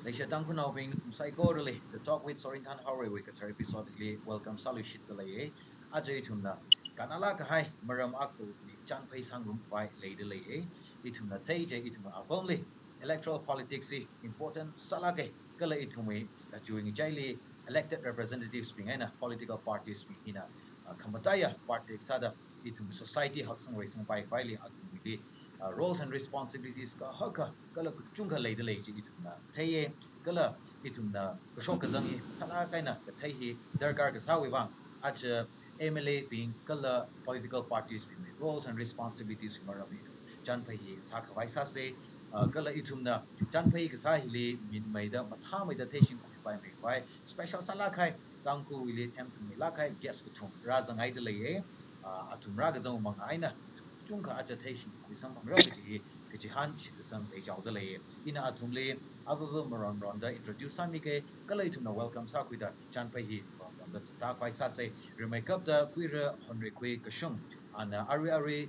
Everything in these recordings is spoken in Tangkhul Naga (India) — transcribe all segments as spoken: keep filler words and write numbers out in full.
Leishiya Tangkhulnaobing, ithum saikorali The Talk with Sorinthan Haorei wui kathar episode li welcome sāluishitda leiya. Aja ithumna kannalāk kahai maram akhawui chānphei sāngarum khavai leida leiya. Ithumna thei chi ithum apamli electoral politics hi important sālāka, kala ithumwui aja ngachaili elected representatives bing eina political parties bing hina, uh, khamataiya part take sāda ithum society haksang reisang pai khavaili athumwuili, uh, roles and responsibilities kahaka kala kachungkha leida lei chi ithumna theiya. Kala ithumna kashok kazang hi mathālāk eina kathei hi darkar kasāwui vang, aja M L A bing kala political parties bingwui roles and responsibilities wui maramli chānphei hi sākhavai sāsa. Uh, kala ithumna chānphei kasā hili minmeida mathāmeida theishingkhui paimei khavai, special sālāk kahai, Tangkhulwuili themthumeilāk kahai guest kathum rāzanghaida leiya. Uh, athum rākazang manga eina ithum kachungkha aja theishingkhui samphangra kaji hi kachihān shitkasang leichaoda leiya. Ina athumli avava maronronda introduce sāmiga, kala ithumna welcome sākhuida chānphei hi maronronda zatta khavai sāsa. Rimeikapta Kuira Honreikhui Kashung, ana arui arui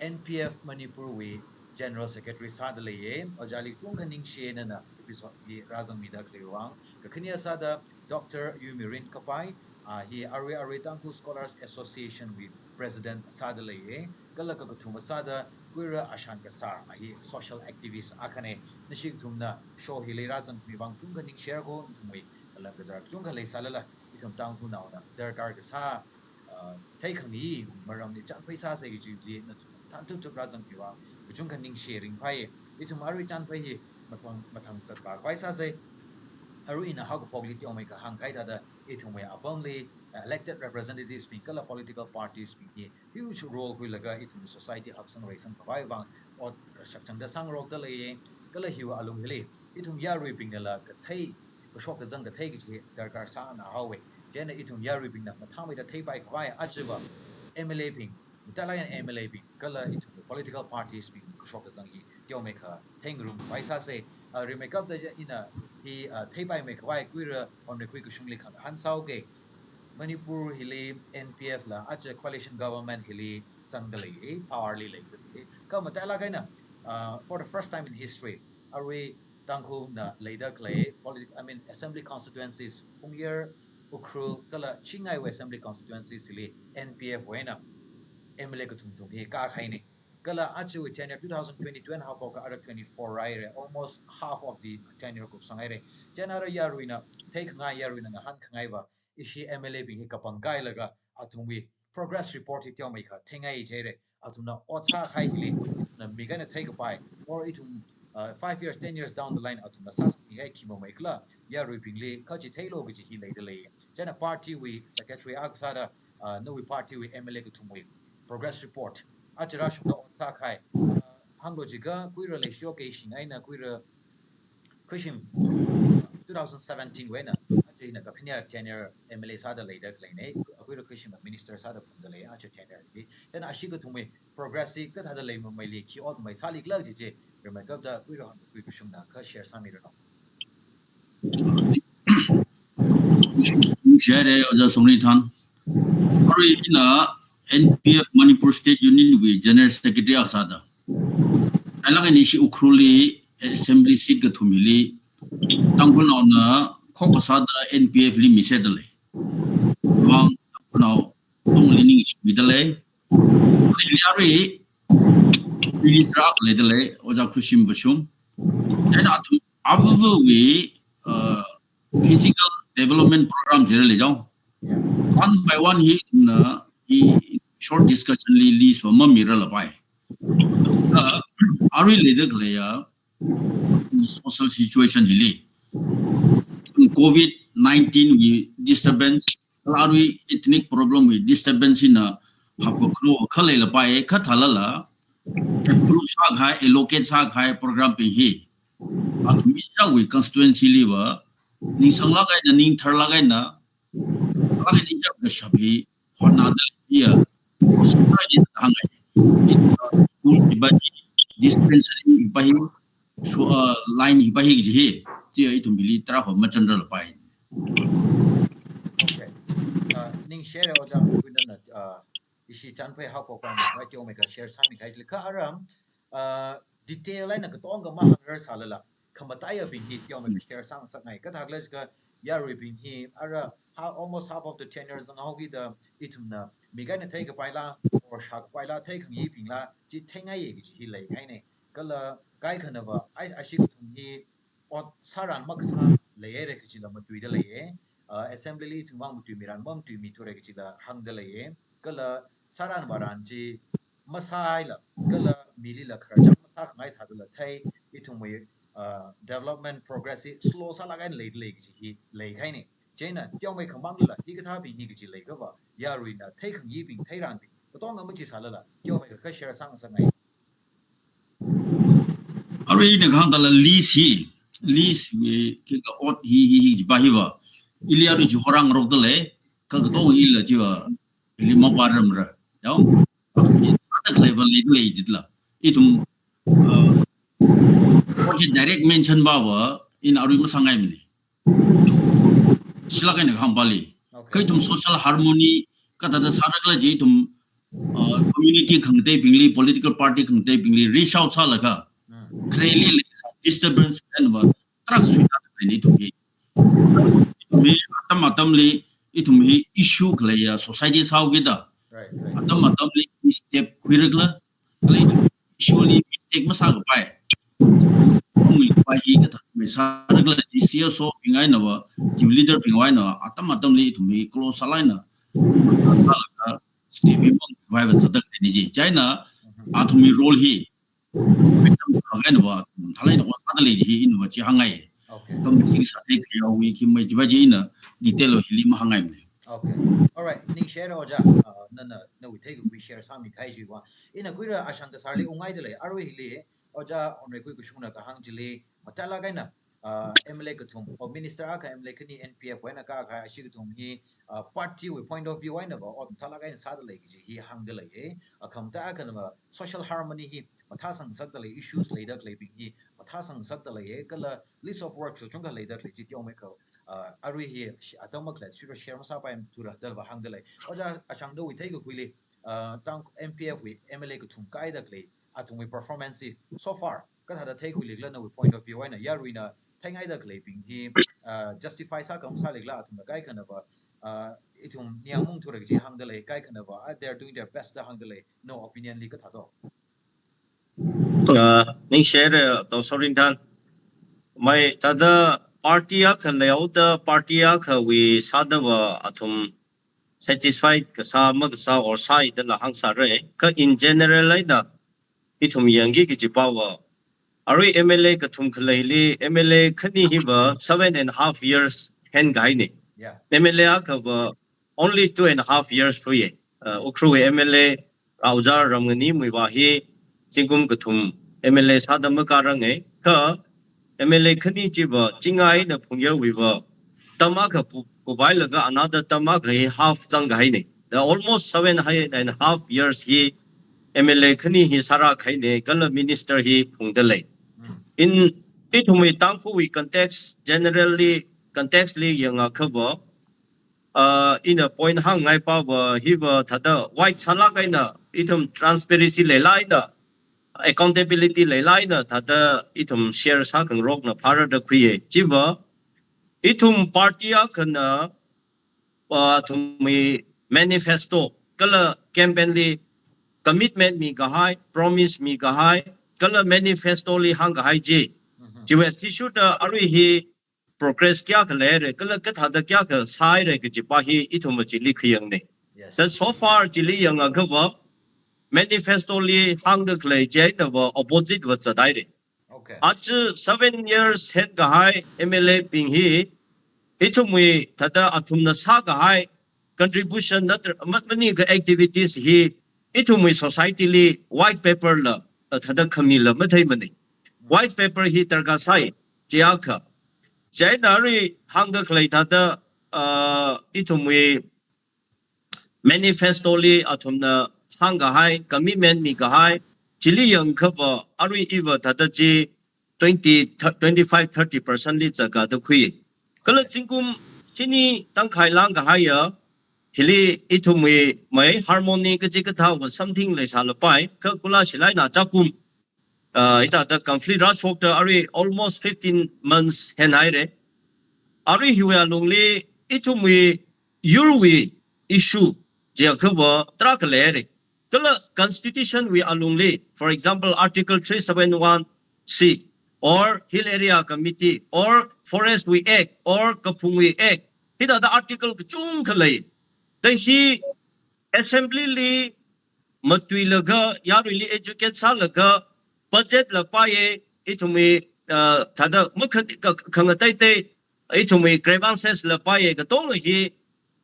N P F Manipur wui General Secretary sāda leiya. Ojāli kachungkha ningshiya, nana episode li rāzangmida khaleiwui vang. Kakhane sāda Doctor Yumirin Kapai, ah, hi arui arui Tangkhul Scholars Association wui President sāda leiya. Kala kakathuma sāda Kuira Ashan Kasar, ah, hi social activist akhana. Nashi kathumna show hili rāzangmi vang kachungkha ningshirako, nathumwui kalam kazar kachungkha leisālala, ithum Tangkhulnaona darkar kasā, uh, theikhangayi maramli chānphei sāsa kajili nathum thanthup thup rāzangmi vang kachungkha ningshi ringphai. Ithum arui chānphei hi mathang, mathang zatpā khavai sāsa. Arui ina haokaphokli teomeikha hāngkahai thāda ithumwui apamli, uh, elected representatives bing kala political parties bing hi huge role khuilaga ithum society haksang reisang khavai vang ot, uh, shakchangda sāngarokda leiya. Kala hiwui alung hili ithum yaruibingnala kathei, kashok kazang kathei kaji darkar sāna haowa. Chieina ithum yaruibingna mathāmeida theipai khavai ajava M L A bing, mathālāk eina M L A bing kala ithum political parties bing kashok kazang hi teomeikha theingarum khavai sāsa. Uh, rimeikapta chi ina hi, uh, theipaimei khavai Kuira Honreikhui Kashungli khangahān sāuga. Manipur hili N P F la aja coalition government hili zangda leiya, power li leida leiya. Kha mathālāk eina, uh, for the first time in history, arui Tangkhulna leida khalei politi-, I mean, assembly constituencies, Phungyar, Ukhrul, kala Chingaiwui assembly constituencies hili N P F wui eina M L A kathum thum hi kākahaina. Kala ajawui tenure two thousand twenty-two eina haophoka ara twenty-four rāhaira, almost half of the tenure kupsanghaira. Chieina ara yaruina theikhangai, yaruina ngahānkhangaiva, ishi M L A bing hi kapangkailaga athumwui progress report hi teomeikha theingai jihaira. Athumna ot sākahai hili, athumna mik eina theikapai, or ithum, uh, five years, ten years down the line, athumna sāsāmikahai khi mamei khala, yaruibingli kha chi theilu kaji hi leida lei. Chieina party wui secretary akha sāda, uh, nawui party wui M L A kathumwui progress report, aja rāshungda ot sākahai, uh, hānglu jiakha Kuira Leishiyo Keishing eina Kuira Khuishim, two thousand seventeen wui eina, aja hina kakhane tenure M L A sāda leida khaleina, Kuira Khuishim minister sāda phungda lei, aja tenure li. Chieina ashi kathumwui progress hi kathāda leimameili khi ot masālikhala kaji chi, rimeikapta Kuira Honreikhui Kashungna kha share sāmiranu. Share, Ojā Sorinthan. Arui ina N P F Manipur State Union wui General Secretary akha sāda. Ailāk eina ishi Ukhrulli assembly seat kathum hili Tangkhulnaona khokha sāda N P F li misāda lei. Vang Tangkhulnao tongli ningshimida lei. Hili arui minister akha leida lei, Ojā Khuishim Vashum. Chieina athum avavawui, uh, physical development program jira lei jong. One by one hi ithumna hi short discussion li list va mamiralapai. Uh, arui leida khaleiya social situation hili, COVID nineteen wui disturbance, kala arui ethnic problem wui disturbance hina hapkakro kha leilapai, kha thālala approve sākahai, allocate sākahai program bing hi athum ishāwui constituency liva ningsanglāk eina, ningtharlāk eina, lāk eina ishākashap hi hotnada leiya. Sukra ni hāngai. School hiva hi, dispensary hiva hi, so, uh, line hiva hi kaji hi, chi ithum hili tarākha machanralapai. Okay. Uh, ningshire Ojā Kuinana, uh, ishi chānphei haophok pam, vai teomeikha share sāmikahai chili. Kha aram, uh, detail eina katonga mahāngrarsalala, khamataiyabing hi teomeikha share sāngasakngai. Kathākhala jiakha yaruibing hi ara ha, almost half of the tenure zanghaokida ithumna mik eina theikapaila or shākapaila, theikhangayibingla chi theingaiya kaji hi leikahaina. Kala kaikhanava ai ashi kathum hi ot sāran makasā leihaira kajila matuida leiya. Uh, assembly li ithumwui vang matuimiran mamatuimithura kajila hāngda leiya. Kala sāran vāran chi masāhaila, kala milila khararchān masākhangai thādala thei, ithumwui, uh, development progress hi slow sālāk eina leida lei kaji hi leikahaina. Chieina teomeikha manglala hikathābing hi kaji leikhava, yaruina theikhangayibing, theiranbing katonga machisālala teomeikha share sāngasakngai. Arui ina kahāng thāla lease hi, lease wui kika ot hi, hi, hi, jipa hiva, ili arui chi horāngarokda lei, kha katonga ila chiva, ili maparamra. Yao? Athum hi sāda khaleiva leida lei jitla. Ithum, uh, ot chi direct mention pava, ina arui masāngaimana. Shilāk eina kahāng pali. Okay. Kha ithum social harmony kathāda sārakhala chi ithum, uh, community khangateibingli, political party khangateibingli reach out sālaga, Hmm. khareli lei disturbance eina va tarākha suitāda leina ithum hi. Ithum hi atam atamli ithum hi issue khaleiya society sāhaokida. Right, right. Atam atamli step khuirakhala, kala ithum issue li mistake masākapai. Mui kapai hi kathāmei sārakhala chi C S O bing einava, chi leader bing einava, atam atamli ithum hi close sālāk eina, sālaga step hi mang khuivaiva zatda leina chi. Chieina, Mhm. athumwui role hi, atam kha einava, thālāk eina ot sāda lei chi hi inava chi hāngngai. Okay. Kam chi sāthei khayaowui khi mei jiva chi ina detail lo hili mahāngngaimana. Okay. All right. Ningshire Ojā, uh, nana, nawui theikakhui share sāmikahai chiva. Ina khuira ashang kasārli ungngaida lei. Arui hili, Ojā Onreikhui Kashungna kahāng chili, matailāk eina, uh, M L A kathum, or minister akha M L A khani N P F wui eina kākahai ashi kathum hi, uh, party wui point of view einava, ot matailāk eina sāda lei kaji hi hāngda leiya. Uh, khamataiya akhanava social harmony hi mathāsangngasakda lei, issues leida khaleibing hi mathāsangngasakda leiya, kala list of works kachungkha leida khalei chi teomeikha, uh, arui hi shi-, atam makhalei shira share masāpaimara thāda va hāngda lei. Ojā ashang nawui theikakhuili, uh, Tang-, N P F wui M L A kathum kāida khalei, athumwui performance hi so far kathāda theikhuilikhala nawui point of view eina, yaruina theingaida khaleibing hi, uh, justify sākha masālikhala athumna kaikhanava, uh, ithum ningyāng maungthura kaji hāngda lei, kaikhanava, uh, they are doing their best da hāngda lei, nawui opinion li kathādo? Uh, ningshire, uh, Doctor Ringthan. Mei thāda party akha leihaoda party akhawui sādava athum satisfied kasā makasā or sāhaidala hāngsāra. Kha in general eina ithum yangki kaji pava, arui M L A kathum khaleili M L A khani hiva seven and a half years henkahaina. Yeah. M L A akhava only two and a half years phuiya. Uh, Ukhrul M L A, Raoja Ramnganimwui va hi zingkum kathum M L A sāda makāranga. Kha M L A khani chiva chingai eina phungyarwui va term akha pu-, kupailaga another term akha hi half zangkahaina. The almost seven and a half years hi M L A khani hi sārākahaina, kala minister hi phungda lei. Mm. In ithumwui Tangkhulwui context, generally context li yangakhava, uh, ina point hāngngai pava hiva thāda wide sālāk eina ithum transparency leilāk eina, accountability leilāk eina thāda ithum share sākhangarokna phāra da khuiya. Chiva, ithum party akhana, uh, athumwui manifesto kala campaign li commitment mikahai, promise mikahai, kala manifesto li hāngkahai chi. Mhm. Chiwui athishurda arui hi progress kayākha leira, kala kathāda kayākha sāhaira kaji pa hi ithumva chili khayangna. Yes. Then so far chili yangakhava, manifesto li hāngda khalei chi einava opposite va zathaira. Okay. Aja seven years henkahai M L A bing hi, ithumwui thāda athumna sākahai contribution natra, ma-, maningakha activities hi, ithumwui society li white paper la, uh, thāda khamila matheimana. White paper hi darkar sai, chi akha. Chieina arui hāngda khalei thāda, uh, ithumwui manifesto li athumna hāngkahai, commitment mikahai, chili yangakhava, arui iva thāda chi twenty, twenty-five, thirty percent li zatkada khui. Kala zingkum shini tangkhai langkahaiya, hili ithumwui mei harmony kachikathāva something leisālapai, kha kula shilai eina chākum. uh, hithāda conflict rāshokta arui almost fifteen months henhaira. Arui hiwui alungli ithumwui yurwui issue jiakha va tarākha leira. Kala constitution wui alungli, for example, Article three seven one C, or Hill Area Committee, or Forest wui Act, or Kaphungwui Act, hithāda article kachungkha lei. Da hi assembly li matuilaga, yaruili educate sālaga, budget la paiya, ithumwui, uh, thāda makhan-, ka-, khangateitei, ithumwui grievances la paiya, katonga hi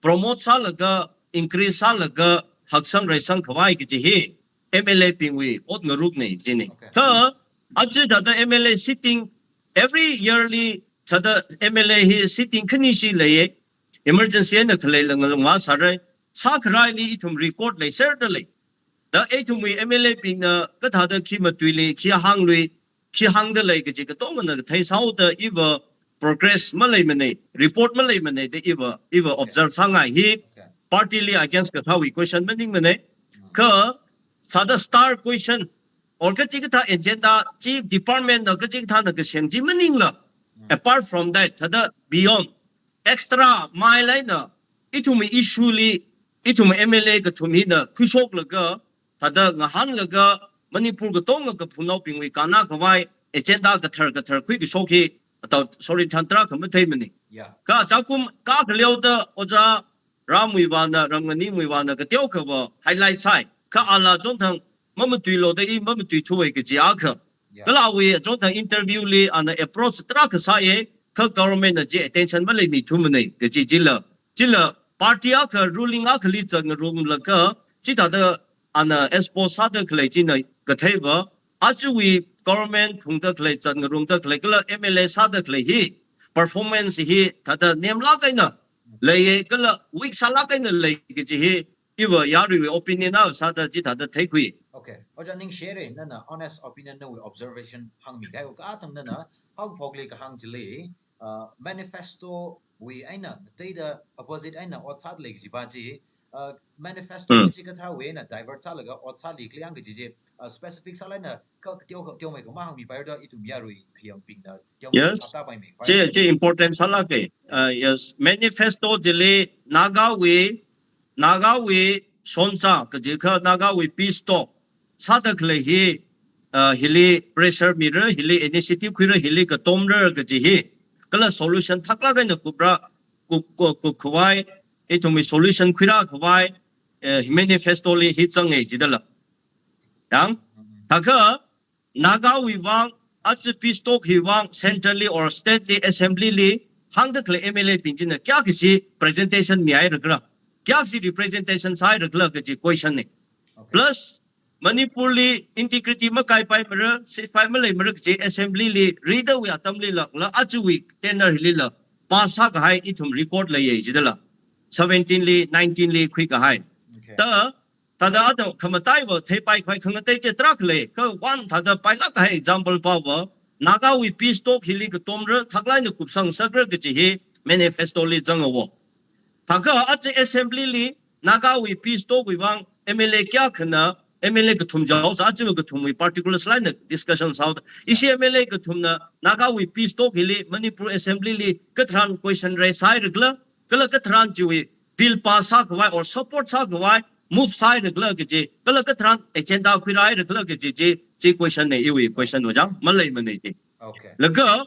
promote sālaga, increase sālaga, haksang reisang khavai kaji hi M L A bingwui ot ngarukna jina. Okay. Kha, aja thāda M L A sitting, every yearly thāda M L A hi sitting khanishi leiya, emergency eina khalei langa langa sāra, sākharaili ithum record leiserda lei. Da ithumwui M L A bingna kathāda khi matuili, khi hānglui, khi hāngda lei kaji katongana kathei sāhaoda iva progress maleimana, report maleimana da iva, iva observe sāngai hi. Okay. Party li against kasāwui question maningmana. Mm. Kha thāda star question, or kachikathā agenda, chi department na kachikathāna kasem chi maningla. Mm. Apart from that, thāda beyond, extra mile eina, ithumwui issue li, ithum M L A kathum hina khuishoklaga, thāda ngahānlaga, Manipur katonga kaphungnaobingwui kannā khavai, agenda kathar kathar khuikashok hi, atao, sorry, thantra kha matheimana. Yeah. Kha chākum, kha khaleoda, Ojā Ramwui vāna, Ramnganingwui vāna, kateokha va highlight sāi. Kha ala chonthang mamatuilu da i mamatuithuwa kaji akha. Yeah. Kala awui chonthang interview li ana approach tarākha sāya, kha government na chi attention maleimithumana kaji chila. Chila party akha, ruling akhali zatngarumlaga, chithāda ana expose sāda khalei china katheiva, ajawui government phungda khalei, zatngarumda khalei, kala M L A sāda khalei hi, performance hi thāda nemlāk eina leiya, kala weak sālāk eina lei kaji hi, iva yaruiwui opinion na sāda chithāda theikhui. Okay, Ojā ningshire, nana honest opinion nawui observation hāngmikahai, kathang nana haokaphokli kahāng chili, uh, manifesto wui eina, teida opposite eina ot sāda lei kaji pa chi, uh, manifesto Hmm. kachikathāwui eina divert sālaga ot sālikhala yang kaji chi, uh, specific sālāk eina kha kateo, kateomei kha mahāngmipaira da ithum yarui khayangbingna, kateomei Yes. kha tāpaimei. Chi, chi important sālāka. Uh, yes. Manifesto chili Nagawui, Nagawui shonza kajikha, Nagawui peace talk sāda khalei hi, uh, hili pressure mira, hili initiative khuira, hili katomra kaji hi, kala solution thaklāk eina kupra, kup, kup, kup khavai, ithumwui solution khuira khavai, uh, manifesto li hi zangngai jidala. Yang, thākha Nagawui vang, aja peace talk hi vang, central li or state li, assembly li, hāngda khalei M L A bing china kayākha chi presentation mihairakhala, kayākha chi representation sāhairakhala kaji question na. Okay. Plus, Manipur li integrity makaipaimara, ceasefire maleimara kaji assembly li, ridawui atamli la, kala ajawui tenure lila, pass sākahai ithum record leiya jidala. Seventeen li, nineteen li khuikahai. Okay. Ta, thāda atam khamataiva theipai khavai khangatei chi tarākha lei, kha one thāda pailāk kahai example pava, Nagawui peace talk hili katomra, thaklāk eina kupsang ngasakra kaji hi manifesto li zanghaowa. Thākha aja assembly li, Nagawui peace talk wui vang M L A kayākhana, M L A kathum jaosa, aja kathumwui particulars lāk eina discussion sāhaoda. Ishi M L A kathumna, Nagawui peace talk hili, Manipur assembly li, katharan question raise sāhairakhala, kala katharan chiwui bill pass sākhavai or support sākhavai move sāhairakhala kaji, kala katharan agenda khuirāhairakhala kaji chi, chi question na, iwui question Ojā, maleimana chi. Okay. Laga,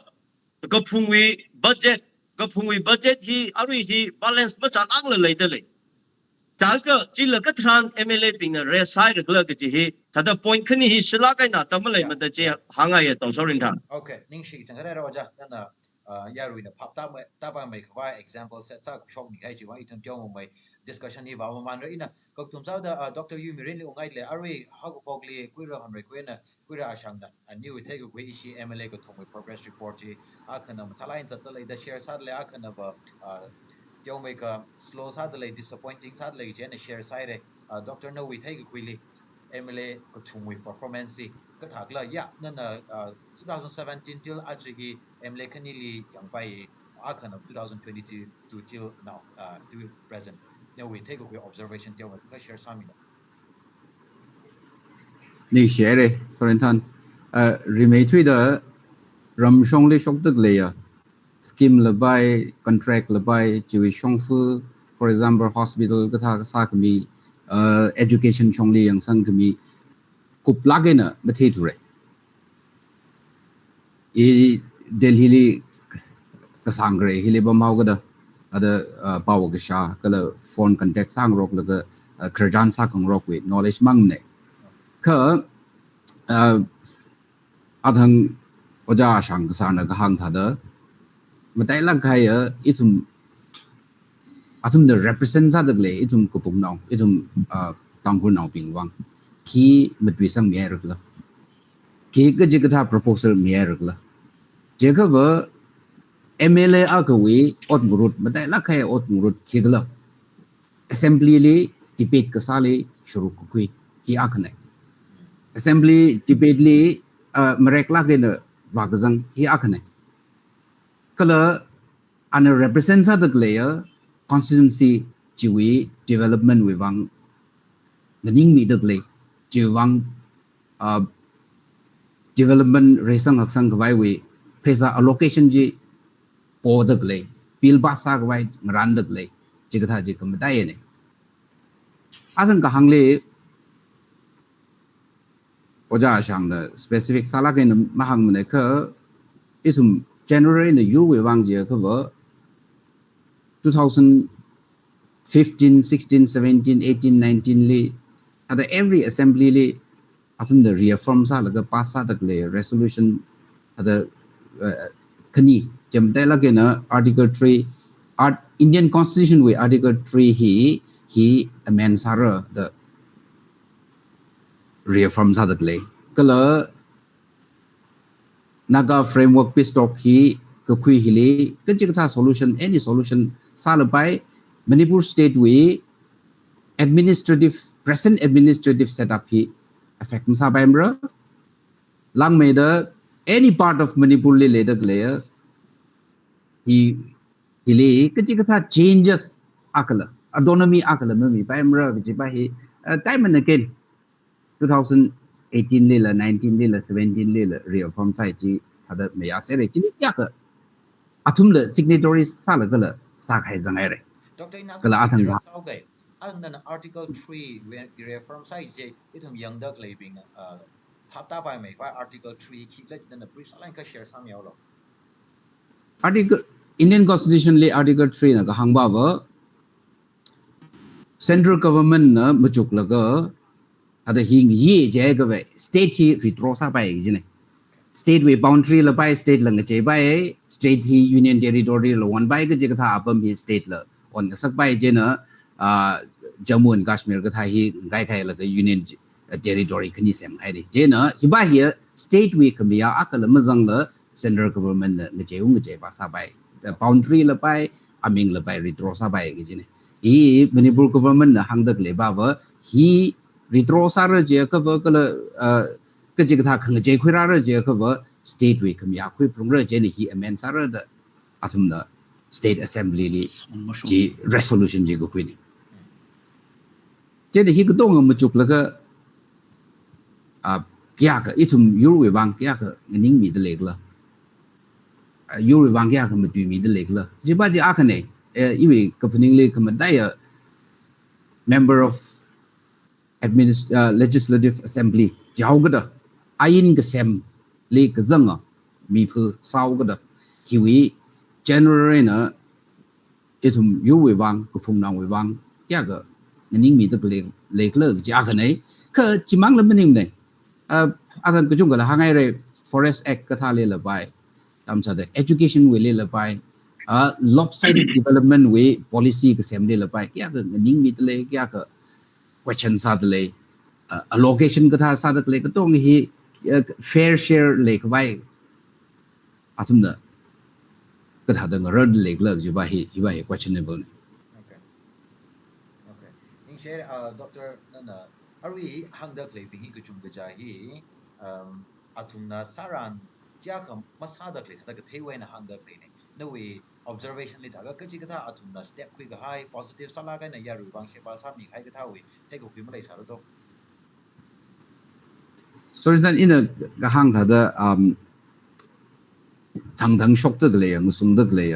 kaphungwui budget, kaphungwui budget hi, arui hi balance machānakla leida lei. Thākha chila katharan M L A bingna raise sāhairakhala kaji hi, thāda point khani hi shilāk eina tam maleimada chi hāngngaiya, tong sorry than. Okay, ningshi chang kare Ojā, nana uh, yaruina phap tāmei, tāpaimei khavai example set sāshokmikahai chiwui vang ithum teomeimei discussion hi vāmamānra. Ina kathum sāda, uh, Doctor Yumirin li ungngaile, arui haokaphokli khuira Honrei khuina, khuira Ashangna, ani theikakhui ishi M L A kathumwui progress report chi, akhana mathālāk eina zatda lei da share sāda lei, akhanava, uh, teomeikha slow sāda lei, disappointing sāda lei kaji eina share sāhaira. Uh, Doctor nawui theikakhuili, M L A kathumwui performance hi kathākhala, ya, nana, uh, two thousand seventeen till aja hi M L A khanili yangpai, akhana two thousand twenty-two till now, uh, till present. Nawui theikakhui observation teomeikha share sāmilu. Ningshire, sorry than. Uh, rimeithuida ramshongli shokda khaleiya scheme la pai, contract la pai, chiwui shongfa, for example, hospital kathā kasā khami, uh, education shongli yangsang khami, kuplāk eina matheithura. I Delhi li kasāngkharei hili pamhaokada, ada, uh, pao kashā, kala phone contact sāngaroklaga, uh, khararchan sākhangarokwui knowledge mangna. Kha, uh, athang Ojā Ashang kasarna kahāng thāda, matailāk kahaiya ithum, athumna represent sāda khalei, ithum kaphungnao, ithum, uh, Tangkhulnaobing vang khi matuisangmihaira khala, khi kachikathā proposal mihaira khala. Chiakhava M L A akhawui ot ngarut, matailāk kahai ot ngarut khikhala, assembly li debate kasāli sharuk kakhui, hi akhana. Assembly debate li, uh, mareklāk eina vākazang, hi akhana. Kala ana represent sāda khaleiya constituency chiwui development wui vang nganingmida khalei, chiwui vang, uh, development reisang haksang khavaiwui pheisā allocation chi poda khalei, bill pass sākhavai ngaranda khalei, chikathā chi khamataiya ne. Athang kahāngli Ojā Ashangna specific sālāk eina mahāngmana kha, ithum general eina yurwui vang chiakhava, two thousand fifteen, sixteen, seventeen, eighteen, nineteen li, ada every assembly li athumna reaffirm sālaga pass sāda khalei resolution ada, uh, khani, chi matailāk eina Article three, Art-, Indian Constitution wui Article three hi, hi amend sāra da reaffirm sāda khalei. Kala Naga Framework Peace Talk hi kakhui hili, kachikathā solution, any solution sālapai, Manipur State wui administrative, present administrative setup hi affect masāpaimara. Langmeida any part of Manipur li leida khaleiya hi, hili kachikathā changes akhala, autonomy akhala mamipaimara kajipa hi, uh, time and again, two thousand eighteen lila, nineteen lila, seventeen lila reaffirm sāi chi, thāda mayāsera, chili kayākha athumla signatories sālagala sākahai zanghaira. Doctor, ina kala athang interrupt sāuga. Athang nana Article three re-, reaffirm sāi chi, ithum yangda khaleibing, uh, phaptāpaimeipa Article three khikhala chi nana brief sālāk eina kha share sāmihaolu. Article, Indian Constitution li Article three na kahāngpava, central government na machuklaga, ada hi ngayi jiakha state hi withdraw sāpai jina. State wui boundary lapai, state la ngacheipai, state hi Union Territory la onpai, kachikathā apam hi state la onngasakpai jina, ah, Jammu and Kashmir kathā hi ngaikahailaga Union, uh, Territory khani semhaira. Chieina hipa hi state wui khamayā akhala mazangla central government na ngacheiung ngacheipa sāpai. The boundary lapai, aming lapai withdraw sāpai kajina. Hi Manipur government na hāngda khaleipava, hi withdraw sāra jiakhava kala, uh, kachikathā khangachei khuirāra jiakhava state wui khamayā khuiphalungra, chieina hi amend sāra da athumna State Assembly li chi resolution chi kakhuina. Chieina hi katonga machuklaga, ah, kayākha ithum yurwui vang kayākha nganingmida leikhala, ah, yurwui vang kayākha matuimida leikhala, chipa chi akhana, eh, iwui kaphaningli khamataiya member of Administ-, uh, Legislative Assembly jihaokada, ain kasemli kazanga mipha sāhaokada, hiwui general eina ithum yurwui vang, kaphungnaowui vang kayākha nganingmida khalei, leikhala kaji akhana. Kha chimangla maningmana. Uh, athang kachungkhala hānghaira, Forest Act kathāli lapai, tamsāda education wuili lapai, uh, lopsided development wui policy kasemli lapai, kayākha nganingmida lei, kayākha question sāda lei, uh, allocation kathā sāda khalei katonga hi, uh, fair share leikhavai athumna kathāda ngararda leikhala jipa hi, hipa hi questionable na. Okay. Okay. Ningshi, uh, Doctor nana arui hāngda khaleibing hi kachungkaja hi, um, athumna sāran kayākha masāda khalei thāda katheiwui eina hāngda khaleina. Nawui observation li thākha kachikathā athumna step khuikahai, positive sālāk eina yaruiwui vang sheba sāmikahai kathāwui theikakhui maleisāra do? Sorry, dan ina kahāng thāda, um, thangthang shokda khalei, ngasungda khalei,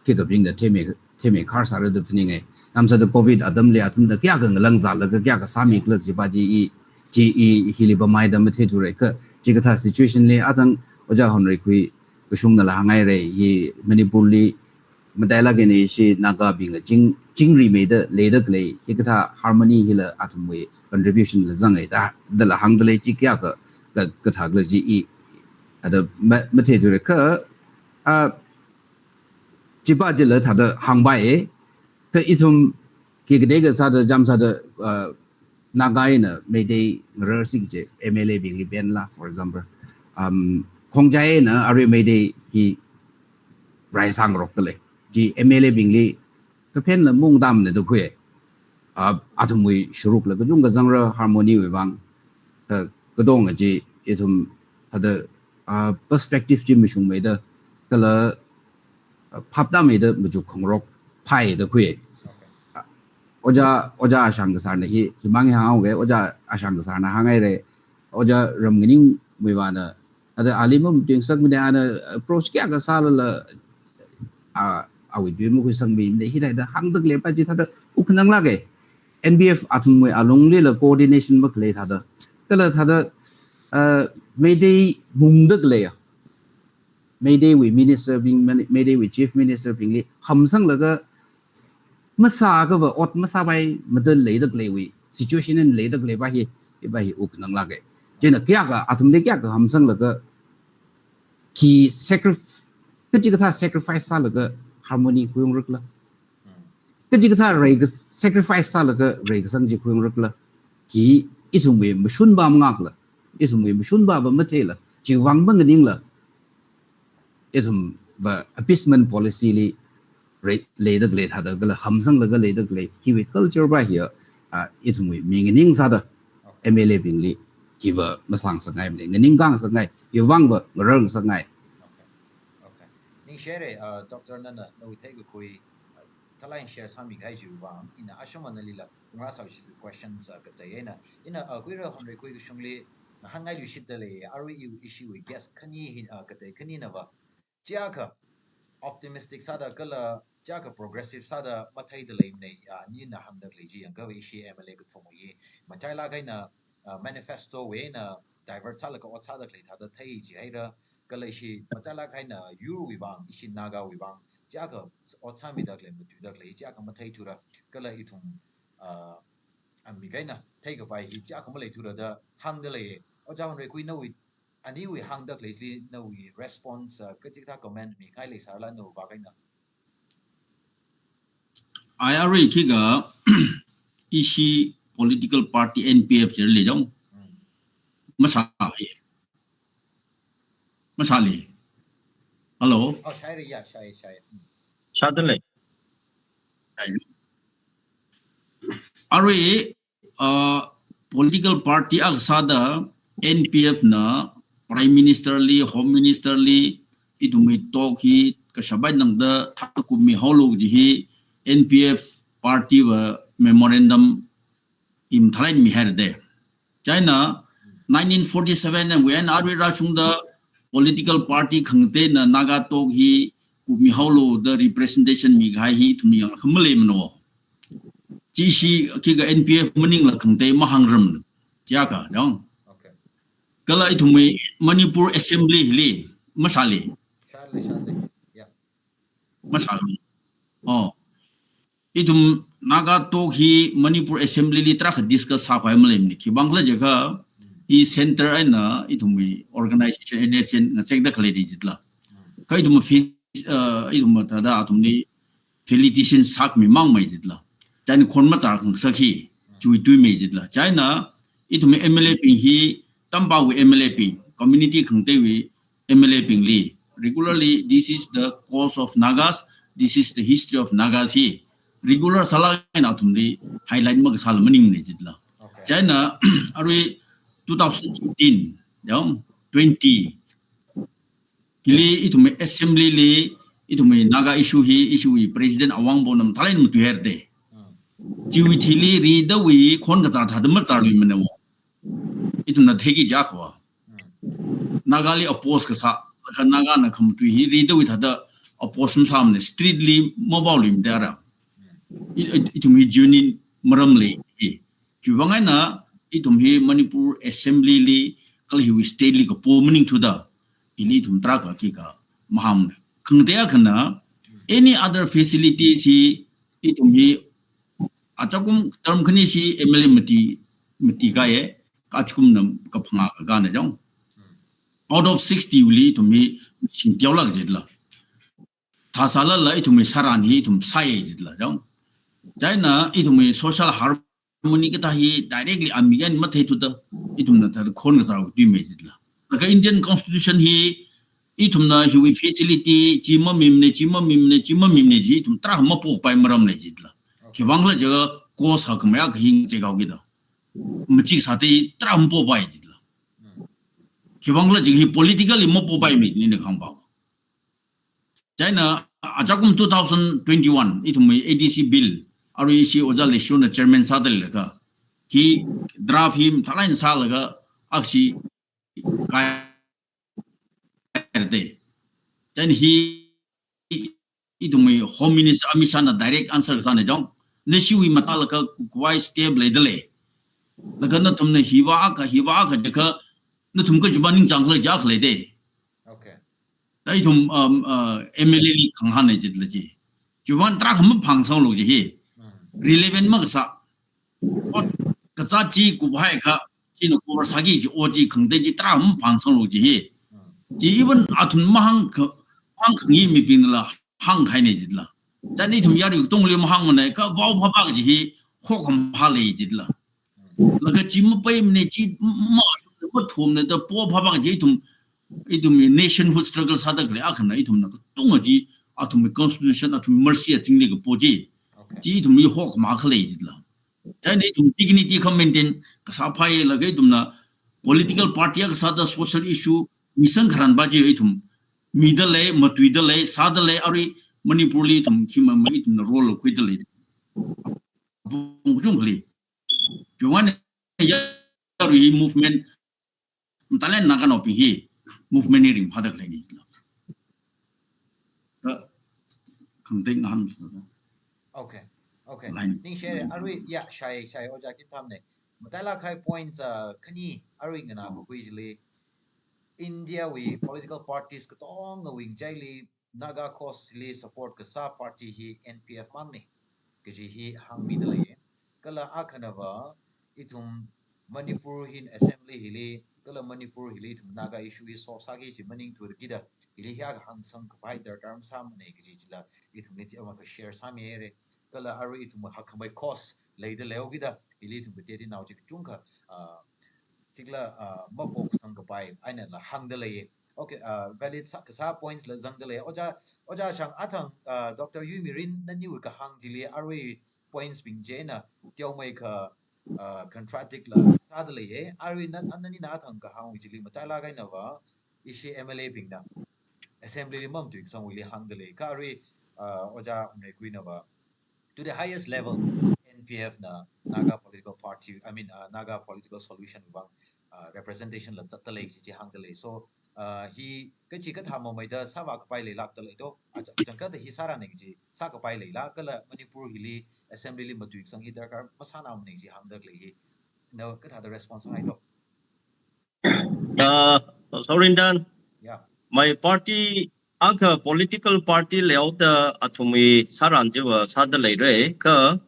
khikabingda theme, theme khar sāra da phaninga. Namsāda covid atamli athumda kayākha ngalangzālaga kayākha sāmikhala jiva chi i, chi i hili pamhaida matheithura kha, chikathā situation li achang Ojā Honreikhui kashungnala hānghaira, hi Manipurli matailāk eina ishi Nagabingla ching, chingrimeida leida khalei, hikathā harmony hila athumwui contribution la zanghai da, dala hāngda lei chi kayākha, ka, kathā khala chi i, ada ma, matheithura kha, a, chiva chila thāda hāngpai, kha ithum khi kadei kasāda, jamsāda, a, Naga eina Meitei ngararsi kaji M L A bingli ban la, for example. Um, Khongjai eina arui Meitei hi raisāngarokta lei. Chi M L A bingli kaphenla maungtamana da khui. A, athumwui shurukla kachungkha zangra harmony wui vang. Ka, katonga chi ithum thāda, a, perspective chi mashungmeida, kala, a, phaptāmeida machuk khangarok phāya da khui. Okay. A, Ojā, Ojā Ashang Kasarna hi, himang hi hānghaoga, Ojā Ashang Kasarna hānghaira, Ojā Ramnganingwui vāna, ada ali matuingsakmana, ana approach kayākha sālala, a, awui tui makhuisangmimana, hithāda hāngda khaleiva chi thāda wukkhananglāka. N P F athumwui alunglila coordination makhalei thāda, kala thāda, a, Meitei mungda khaleiya, Meiteiwui minister bing, Meiteiwui chief minister bingli hamsanglaga masākhavā ot masāpai mada leida khaleiwui situation eina leida khaleiva hi, hiva hi wukkhananglāka. Chieina kayākha, athumli kayākha hamsanglaga khi sacrif-, kachikathā sacrifice sālaga harmony khuiungra khala. Kachikathā reika-, sacrifice sālaga reikasang chi khuiungra khala. Hi ithumwui mashunva mangā khala, ithumwui mashunvava matheila, chiwui vang manganingla, ithumva appeasement policy li re-, leida khalei thāda kala hamsanglaga leida khalei, hiwui culture va hiya, a, ithumwui mi nganingsāda M L A bingli hiva masāngasakngaimana, nganingkhangasakngai, hiwui vangva ngararngasakngai. Okay. Okay. Ningshire, uh, Doctor nana nawui theikakhui, uh, thalai share sāmikahai chiwui vang, ina ashung analila, ungra sau shi questions, uh, katei eina, ina, uh, Kuira Honreikhui kashungli, ngahānngailui shida lei, arui iwui, ishiwui guest khani hi, uh, katei khaninava, chiyākha optimistic sāda kala chiyākha progressive sāda matheida leimana, a, nina hāngda khalei chi yangkha ishi M L A kathumwui matailāk eina, a, manifesto wui eina divert sālaga ot sāda khalei thāda thei jihaira, kala ishi matailāk eina yurwui vang, ishi Nagawui vang chiyākha ot sāmida khalei, matuida khalei chiyākha matheithura, kala ithum, a, a, mi kaina theikapai hi chiyākha maleithura da hāngda lei. Ojā Honreikhui nawui aniwui hāngda khaleili nawui response, uh, kachikathā comment mingai leisālala nawui vāng eina. Ai arui khikha ishi political party N P F chili jong. Hmm. Masāle. Masāle. Hello. Oh, shai re, yeah, shai, shai. Hmm. Sādalei. Arui, uh, political party akha sāda N P F na Prime Minister li, Home Minister li, ithumwui talk hi kashap eina tangda thāda kupmihaolu kaji hi N P F party va memorandum hi mathālāk eina mihaira de. Chieina nineteen forty-seven na wui eina arui rāshungda political party khangateina Naga talk hi kupmihaolu da representation mikahai hi ithum yangkha maleimana. Chi ishi khikha N P F maningla khangatei mahāngrarmana. Chiyākha, jong. Okay. Kala ithumwui Manipur Assembly hili, masāle. Shāle, shāle. Yeah. Masāle. Oh. Ithum Naga talk hi Manipur Assembly li tarākha discuss sākhavai maleimana. Khivang khala jiakha, i center eina ithumwui organization N S N ngazekda khalei de jitla. Kha ithum fi-, uh, ithum thāda athumli felicitation sākhami mangmei jitla. Chieina khon machākhangasak hi, chiwui tuimei jitla. Chieina ithum M L A bing hi, tampawui M L A bing, community khangateiwui M L A bingli regularly, "This is the cause of Nagas, this is the history of Nagas" hi regular sālāk eina athumli highlight makasāla maningmana jitla. Okay. Chieina arui two thousand fifteen, jong, twenty, hili ithum assembly li, ithum Naga issue hi, issue hi President Awangbow na mathālāk eina matuihaira de. Hmm. Chiwui thili ridawui khon kazā thāda mazāluimana. Ithumna theiki jiakha. Nagali oppose kasā, kha Nagana khamatui hi ridawui thāda oppose masāmana, street li mapaoluimada ara. I, i, ithum hi genuine maram lei hi. Chiwuivang eina ithum hi Manipur Assembly li, kala hiwui state li kapo maningthuda, ili ithum tarākha khikha mahāngmana. Khangatei akhana, any other facilities hi ithum hi achakum term khani chi M L A mati, mati kaiye, kachakumna kaphangā kakāna jang. Out of sixty wuli ithum hi singtiaolāk jitla. Thāsālala ithum hi sāran hi ithum sāya jitla jang. Chieina ithum hi social harmony kathā hi directly amigan matheithuda, ithumna thāda khon kazār tuimei jitla. Laga Indian Constitution hi ithumna hiwui facility chi mamimana, chi mamimana, chi mamimana chi ithum tarā mapopai maram lei jitla. Khiwuivang khala jiakha cause hakmaya kahi ngachei kahaokida. Machik sāda tarā mapopai jitla. Khiwuivang khala jiakha hi politically mapopaimei nina kahāngpa. Chieina achakum two thousand twenty-one ithumwui A D C bill, arui ishi Ojā Leishona chairman sāda leilakha, hi draft hi mathālāk eina sālaga akhashi kairade. Chieina hi ithumwui Home Minister Amit Shahna direct answer kasāna jang. Nashiwui mathālakha khavai step leida lei. Laga nathumna hiva akha, hiva akha jiakha, nathum kajiva ningchāng khala jiakha leide. Okay. Da ithum, um, uh, M L A li khangahānna jitla chi. Chiwuivang tarākha maphāngsanglu ji hi. Relevant makasā. Ot kazā chi kuphai kha, china cover sāki ji o chi khangatei chi tarākha maphāngsanglu ji hi. Chi even athum mahāngkha, hāngkhangai mibingla hāngkahaina jitla. Chieina ithum yarui katongli mahāngmana, kha vaophapā ji hi hokhamaha lei jitla. Laga chi mapaimana, chi ma, ma, mathumana da pophapā ji ithum, ithum nationhood struggle sāda khalei akhana ithumna katonga chi, athumwui constitution, athumwui mercy azingli kapo chi. Okay. Chi ithum hi hokhamaha khalei jitla. Chieina ithum dignity kha maintain kasā phāya laga ithumna political party akha sāda social issue misang kharan pa chi ithum mida lei, matuida lei, sāda lei, arui Manipur li ithum khimama ithumna role khuida lei. Apong kachungkhali. Chiwuivang eina yarui movement, mathālāk eina Naganaobing hi movement hi ringphāda khalei ni. Khangatei ngahān. Okay. Okay. Line. Ningshire, arui, ya, shai, shai, Ojā Kimthamna. Mathālāk kahai points, uh, khani, arui nganākakhui chili, India wui political parties katongawui ngachaili, Naga cause li support kasā party hi N P F mangna kaji hi hāngmida lei. Kala akhanava ithum Manipur hi assembly hili, kala Manipur hili ithum Naga issue hi solve sāki ji maningthuda kida, hili hi akha hāngsang kapai darkar masāmana kaji chila ithumli ti ama kha share sāmihaira. Kala arui ithum hakkhamei cause leida leihaokida, hili ithum kateonaonao chi kachungkha, ah, tikla, ah, mapoksang kapai einala hāngda lei. Okay, ah, valid sā, kasā points la zangda lei. Ojā, Ojā Shang, athang, ah, Doctor Yuimirin naniwui kahāng chili arui points bing china teomeikha, ah, contradict la sāda leiya. Arui na, nanina athang kahāng chili mathālāk einava ishi M L A bingna assembly li mamatuisangwuili hāngda lei. Kha arui, ah, Ojā Wunreikuinava to the highest level, N P F na Naga political party, I mean, uh, Naga political solution vang, uh, representation la zatda lei chi chi hāngda lei. So, uh, hi kachikathā mameida sāvā kapai leilākda lei to, a, chang-, changkhatta hi sārana kaji sā kapai leila, kala Manipur hili assembly li matuisang hi darkar masānaomana kaji hāngda lei hi. Na kathāda response hai to? Uh, Sorindan, yeah. My party, akha political party leihaoda athumwui sāran chiva sāda leira, kha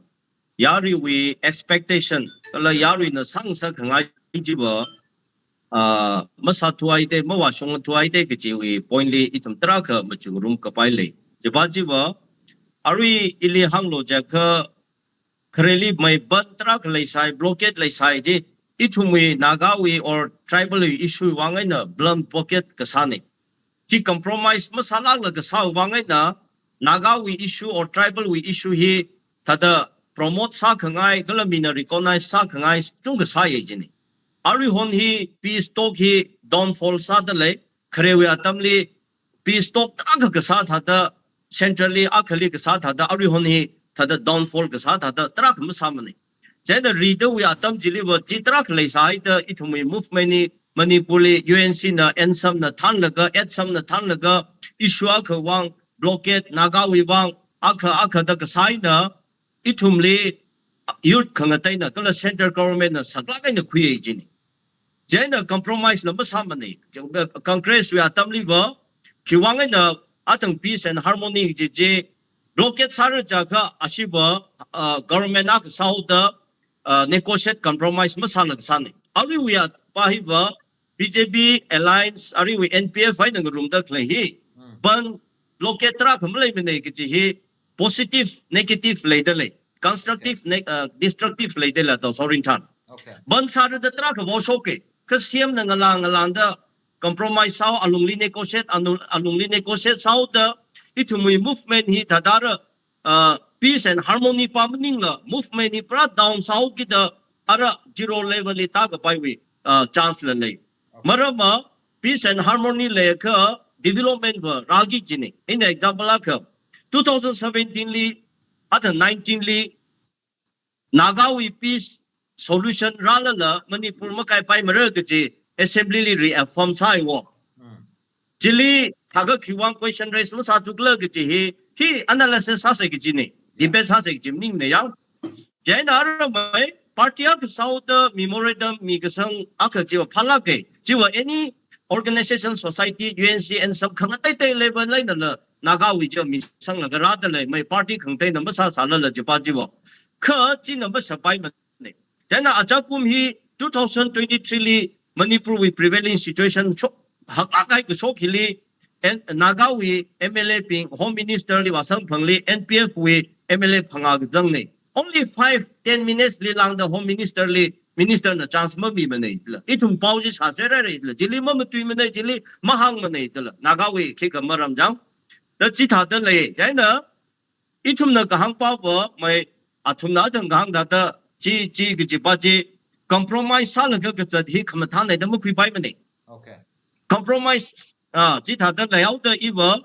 yaruiwui expectation, kala yaruina sāngasak khangai chiva, uh, masāthuhaida, mavāshungthuhaida kajiwui point li ithum tarākha machukngarum kapai lei. Chiva chiva, arui ili hānglu jiakha, khareli mei bandh tarākha leisai, blockade leisai ji, ithumwui Nagawui or tribal wui issue vang eina blunt blockade kasāna. Chi compromise masālākla kasā vang eina Nagawui issue or tribal wui issue hi thāda promote sākhangai, kala mina recognize sākhangai chungkha sāya jina. Aruihon hi peace talk hi downfall sāda lei, kharewui atamli peace talk tarākha kasā thāda, centrally akhali kasā thāda, aruihon hi thāda downfall kasā thāda tarākha masāmana. Chieina ridawui atam chiliva chi tarākha leisāhaida ithumwui movement hi Manipurli U N C na, ANSAM na thānlaga, ATSUM na thānlaga, issue akha vang, blockade, Nagawui vang, akha akha da kasā eina, ithumli youth khangateina, kala central government na saklāk eina khuiya jina. Chieina compromise la masāmana. Congress wui atamliva, khiwui vang eina athang peace and harmony kaji chi, blockade sāra jiakha ashiva, uh, government akha sāhaoda, uh, negotiate compromise masāla kasāna. Aruiwui apa hiva, B J P alliance, aruiwui N P F eina ngarumda khalei hi, Hmm. bandh, blockade tarākha maleimana kaji hi, positive, negative leidalei. Constructive, Okay. ne-, uh, destructive leidalei, Taoshao Ringthan. Okay. Bandh sāra da tarākha vāshoka. Kha C M na ngalā ngalāda compromise sāhao, alungli negotiate, anu-, alungli negotiate sāhaoda, ithumwui movement hi thāda ara, uh, peace and harmony pa maningla, movement hi pura down sāhaokida, ara zero level li tākapaiwui, uh, chance la lei. Okay. Maramva, peace and harmony leiakha development va rāki jina. Ina example akha, two thousand seventeen li, athang nineteen li, Nagawui peace solution rālala Manipur makaipaimara kaji assembly li reaffirm sāhaiwo. Hmm. Chili thākha khiwui vang question raise masāthukhala kaji hi, hi analysis sāsa kajina, Yeah. debate sāsa kaji maningmana yang. Chieina aramai, party akha sāhaoda memorandum mikasang akha chiva phālāka, chiva any organization, society, U N C, ANSAM khangateitei level einala, Nagawui chiva misanglaga rādalei, mai party khangateina masāsālala chipa chiva. Kha china masāpaimana. Chieina ajakum hi two thousand twenty-three li Manipurwui prevailing situation shok, haklāk kahai kashok hili, and Nagawui M L A bing Home Minister li vāsamphangli, N P F wui M L A phangā kazangna. Only five, ten minutes li lāngda Home Minister li, Minister na chance mamimana jila. Ithum pao chi shāserhaira jila. Chili mamatuimana, chili mahāngmana jila. Nagawui khikha maram chang. Da chithāda lei. Chieina, ithumna kahāng pava, mai athumna athang kahāng thāda, chi, chi kajipa chi, compromise sālaga kazat hi khamathānna da makhuipaimana. Okay. Compromise, ah, chithāda leihaoda iva,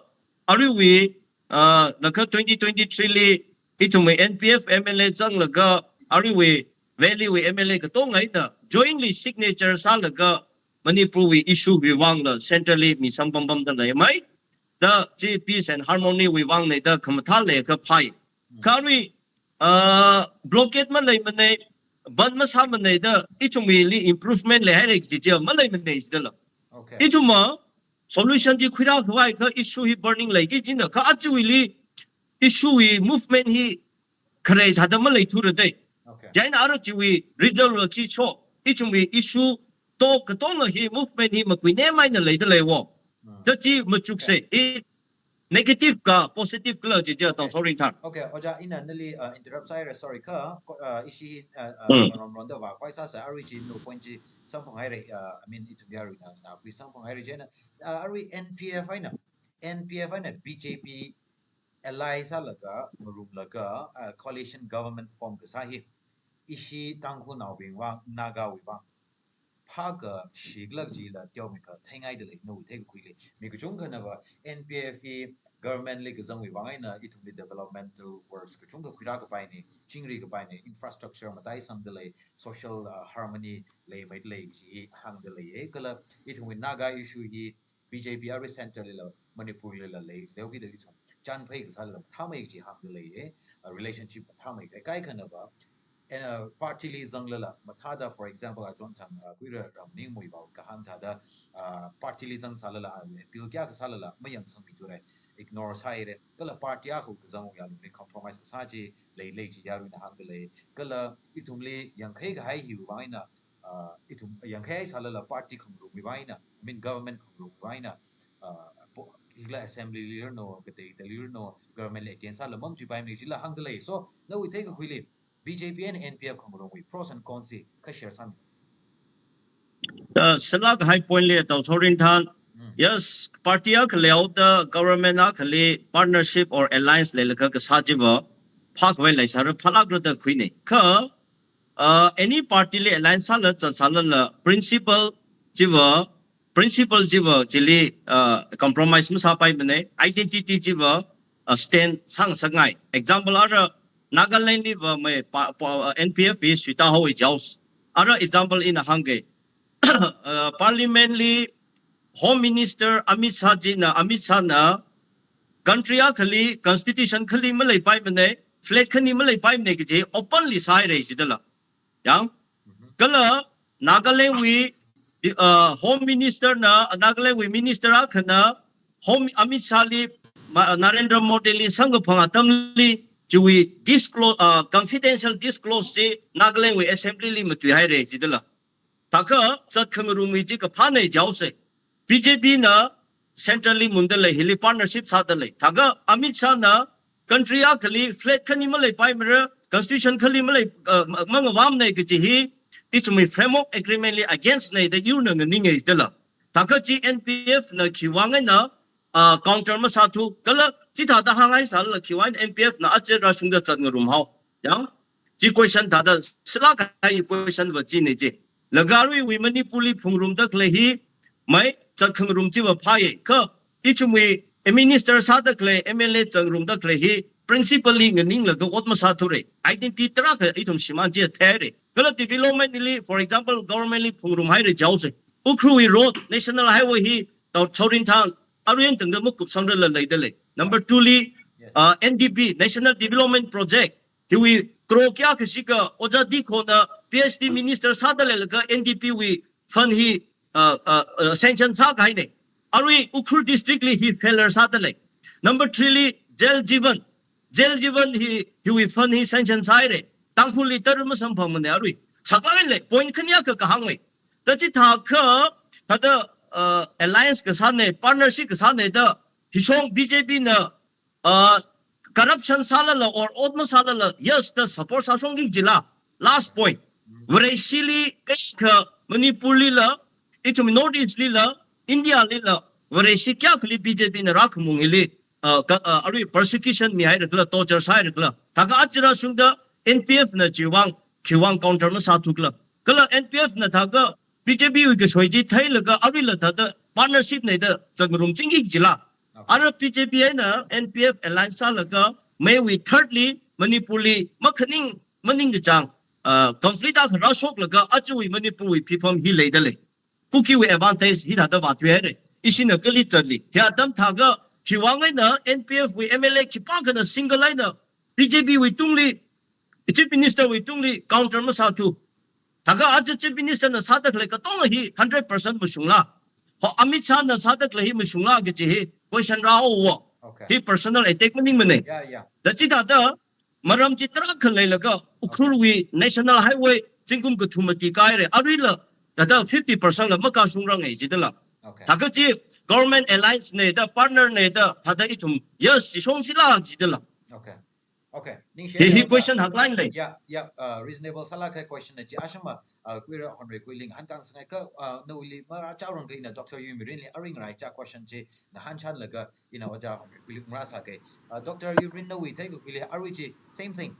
aruiwui, ah, laga twenty twenty-three li, ithumwui N P F M L A zanglaga, aruiwui Valley wui M L A katonga eina, jointly signature sālaga, Manipurwui issue wui vangla, centrally mi samphangpamda leimei. Da chi peace and harmony wui vangna da khamathā leiakha phāi. Kha arui, uh, blockade maleimana, bandh masāmana da ithumwuili improvement leihaira kaji chi maleimana jidala. Okay. Ithumva solution chi khuirākhavai kha issue hi burning leiki jina, kha achiwuili issue wui movement hi khare thāda maleithura dei. Okay. Chieina ara chiwui result va khi cho, ithumwui issue to katonga hi movement hi makuinem eina leida leiwo. Hmm. Da chi machuksa, Okay. i negative ka positive kala chi chi, Taoshao Ringthan. Okay, Ojā, ina nali, uh, interrupt sāhaira, sorry, kha, ko-, uh, ishi, uh, uh, Hmm. ron ronda vākhavai sāsa, arui chi no point chi samphanghaira, uh, I mean, ithum yaruina, na, kui samphanghaira chieina, uh, arui N P F eina, N P F eina B J P ally sālaga, ngarumlaga, uh, coalition government form kasā hi, ishi Tangkhulnaobing vang, Nagawui vang, phākashikhala jila teomeikha theingaida lei, nawui theikakhuili. Mi kachungkhana va N P F hi government li kazangwui vang eina ithumli developmental works kachungkha khuirākapaina, chingri kapaina, infrastructure mataisangda lei, social, uh, harmony leimeida lei chi hāngda leiya. Kala ithumwui Naga issue hi B J P arui centre lila, Manipur lila lei, leokida ithum chānphai kasāla mathāmei chi hāngda leiya, uh, relationship mathāmei kaikhana va, and, uh, party li zanglala, mathāda, for example, achon thang, uh, kuira Ramningmui vao kahāng thāda, uh, party li zangsālala, uh, appeal kayākha sālala, mayangsangmithura, ignore sāhaira, kala party akha kazang ya lungli compromise kasā chi, lei lei chi yaruina hāngda lei, kala ithumli yangkhai kahai hiwui vang eina, uh, ithum yangkhai sālala party khangarumwui vang eina, I mean government khangarumwui vang eina, uh, po-, hila assembly li rano, kateida li rano, government li against sāla mamatuipaimana chila hāngda lei. So, nawui theikakhuili, B J P and N P F khangarumwui pros and cons chi kha share sāmi. Uh, sālāk kahai point li, Taoshao Ringthan. Mm. Yes, party akha leihaoda government akhali partnership or alliance leilaga kasā chiva, phākhavai leisāra, phālākra da khuina. Kha, uh, any party li alliance sāla, zatsālala, principle chiva, principle chiva chili, uh, compromise masāpaimana, identity chiva, uh, stand sāngasakngai. Example ara Nagaland liva mai pa, pa, uh, N P F hi suitāhaowa jihaosa. Ara example ina hāngga, uh, Parliament li Home Minister Amit Shah jina, Amit Shah na country akhali constitution khali maleipaimana, flag khani maleipaimana kaji openly sāhaira jidala. Yang, kala Nagaland wui, uh, Home Minister na, Nagaland wui Minister akhana Home Amit Shah li, ma-, Narendra Modi li samkaphang atamli, chiwui disclose, uh, confidential disclose chi Nagaland wui Assembly li matuihaira jidala. Thākha zatkhangarumwui chi kaphāna jihaosa. B J P na central li mundalei, hili partnership sādalei. Thākha Amit Shah na country akhali flag khani maleipaimara, constitution khali malei, uh, ma-, mangavamana kaji hi, ithumwui framework agreement li against na da yurna nganinga jidala. Thākha chi N P F na khiwui vang eina, uh, counter masāthu, kala chithāda hānghaisālala khiwui vang N P F na aja rāshungda zatngarum hao. Yang, chi question thāda sālākkahai question va china chi. Laga aruiwui Manipur li phungrumda khalei hi, mai zatkhangarum chi va phāya. Kha ithumwui a minister sāda khalei, M L A zangrumda khalei hi, principle li nganinglaga ot masāthura. Identity tarākha ithum shimān chi theira. Kala development li, for example, government li phungrumhaira jihaosa. Ukhrulwui road, National Highway hi, tau Chowrinthang, arui eina tangda makupsangrala leidalei. Number two li, uh, N D P, National Development Project, hiwui crore kayākha shikha Ojā Dikho na P H D minister sāda leilaga N D P wui fund hi, uh, uh, uh, sanction sākahaina. Arui Ukhrul district li hi failure sādalei. Number three li Jal Jeevan. Jal Jeevan hi, hiwui fund hi sanction sāhaira. Tangkhul li tara masamphangmana arui. Saklākhailei, point khani akha kahāngmei. Da chithākha, thāda, uh, alliance kasāna, partnership kasāna da, hishong B J P na, uh, corruption sālala or ot masālala, yes, da support sāshongki jila. Last point. Vareshili, kashikha Manipur lila, ithum North East lila, India lila, Vareshi kayākhali B J P na rākhamung hili, uh, ka, uh, arui persecution mihaira khala, torture sāhaira khala. Thākha aja rāshungda N P F na chiwui vang, khiwui vang counter masāthu khala. Kala N P F na thākha B J P wui kashoi chi theilaga aruila thāda partnership na da zangrumchingki jila. Okay. Ara B J P eina N P F alliance sālaga May wui third li Manipur li makhaning maningkachāng, uh, conflict akha rāshoklaga ajawui Manipur wui phipham hi leidalei. Kukiwui advantage hithāda vāthuihaira. Ishina kali zatli. Hi atam thākha khiwui vang eina N P F wui M L A khipākhana single eina B J P wui tungli, Chief Minister wui tungli counter masāthu. Thākha aja Chief Minister na sāda khalei katonga hi hundred percent mashungla. Ho Amit Shah na sāda khalei hi mashungla kaji hi question rāhaowa. Okay. Hi personal attack maningmana. Yeah, yeah. Da chithāda maram chi tarākha leilaga Ukhrulwui National Highway zingkum kathum mati kāhaira. Aruila thāda fifty percent la makāshungranga jidala. Okay. Thākha chi government alliance na da, partner na da, thāda ithum, yes, chi shongshila jidala. Okay. Okay. Ningshi. Hi, hi ya, question haklākhailei. Ya, ya, uh, reasonable sālākkahai question na chi ashama, uh, Kuira Honorary Kuiling hāngkhangasakngai kha, uh, nawuili marāchaorangkha ina Doctor Yumirin li aring rai cha question chi na hāngchānlaga ina Ojā Honorary Kuiling ngarāsākei. Uh, Doctor Yumirin nawui theikakhuili arui chi same thing.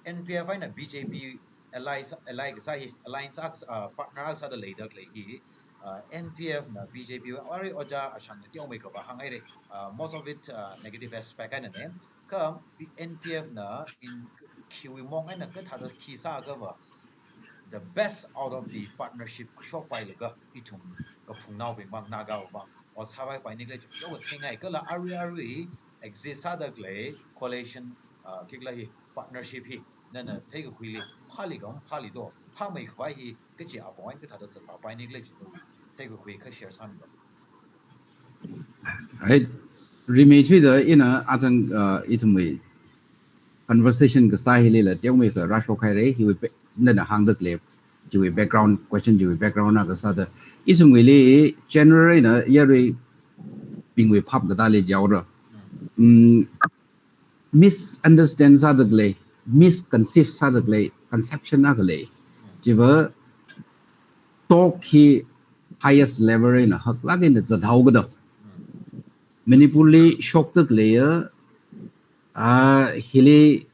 N P F eina B J P alliance, alliance kasā hi, alliance ak-, uh, partner akha sāda leida khalei hi, uh, N P F na B J P arui Ojā Ashangna teomeikha va hānghaira. Uh, most of it, uh, negative aspect einana. Kha N P F na in khiwui mong eina kathāda khi sākha va the best out of the partnership shokpailaga ithum kaphungnaobing vang, Nagawui vang ot sāvaipaini khalei chi yaowa theingai kala arui arui exist sāda khalei coalition, uh, khikhala hi partnership hi nana theikakhuili phāli kha maphāli do, phāmeikhavai hi kachi apong eina kathāda zatpapaini khalei chi theikakhui kha share sāmi do. Hai, rimeithuida ina achang, uh, ithumwui conversation kasā hilila teomeikha rāshokhaira, hiwui pe-, nana hāngda khalei chiwui background, question chiwui background na kasāda. Ithumwuili general eina yaruibingwui phap katāli jihaora. Mm, misunderstand sāda khalei, misconceive sāda khalei, conception akha lei. Chiva talk hi highest level eina haklāk eina zathao kada. Manipur li shokda khaleiya, ah, hili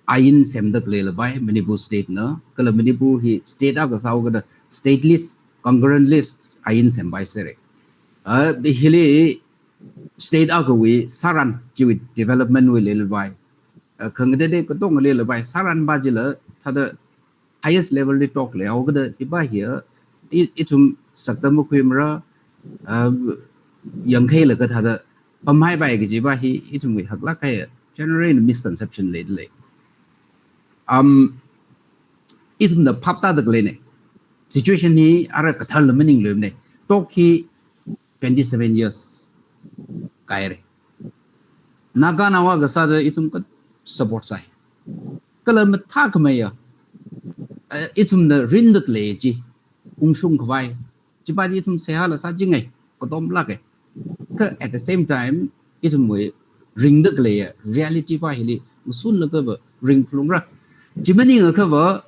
ain semda khalei lapai Manipur state na, kala Manipur hi state akha sāo kada stateless, concurrentless ain sempaisera. Ah, hili state akhawui sāran chiwui development wui leilapai. Ah, khangatei katonga leilapai. Sāran pa chila thāda highest level li talk leihaokada hipa hiya I, ithum sakta makhuimara, uh, yangkhailaga thāda pamhaipai kajiva hi ithumwui haklāk kahai general misconception leidalei. Um, ithumna phaptāda khaleina. Situation hi ara katharla maningluimana. Talk hi twenty-seven years kahaira. Naganao akha sāda ithum ka support sāi. Kala mathākhameiya, eh, ithumna rinda khalei chi, ungshung khavai, chiva chi ithum seihāla sāchingai, katomlāka. Kha at the same time, ithumwui ringda khaleiya reality va hili mashunlaga va ringphalungra. Chi maningakha va,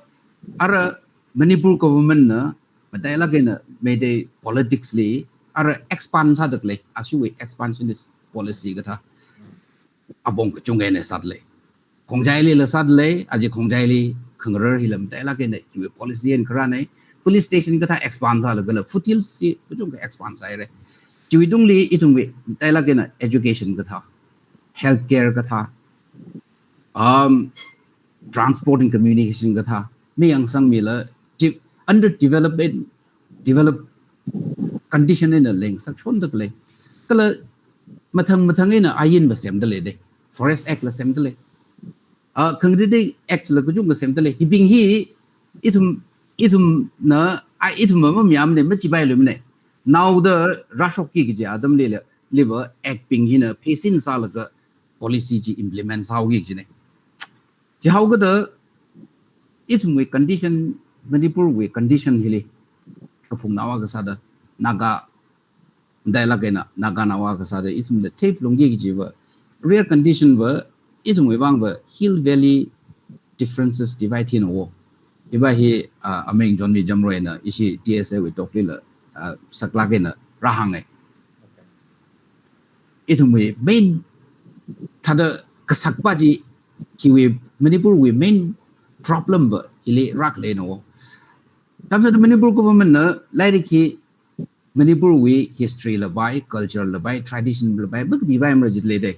ara Manipur government na matailāk eina Meitei politics li ara expand sāda khalei, ashiwui expansionist policy kathā apong kachungkha eina sādalei. Khongjailila sādalei, aja Khongjaili khangarar hila matailāk eina hiwui policy eina kharāna. Police station kathā expand sālagala foothills hi kachungkha expand sāhaira. Chiwui tungli ithumwui matailāk eina education kathā, healthcare kathā, um, transport and communication kathā, mayangsangmila de-, underdevelopment, developed condition eina lengsakshonda khalei. Kala mathang mathang eina ain va semdalei da. Forest Act la semdalei. Ah, khangatei Act la kachungkha semdalei. Hibing hi ithum, ithumna, ah, ithum mamayāmana, machipailuimana. Naoda rāshokki kaji atamlila, liva Act bing hina pheisin sālaga policy chi implement sāhaoki kajina. Chihaokada ithumwui condition, Manipurwui condition hili, kaphungnao akha sāda, Naga, matailāk eina Naganao akha sāda, ithumna theiphalungki kajiva, real condition va, ithumwui vang va, hill valley differences divide hina wo. Hiva hi, ah, aming John Mijamroina, ishi T S A wui talk lila, ah, saklāk eina rāhānga. Ithumwui main thāda kasakpa chi, hiwui Manipurwui main problem va hili rākhaleina wo. Tamsāda Manipur government na lairik hi Manipurwui history la pai, culture la pai, tradition la pai, makapipaimara jidalei da.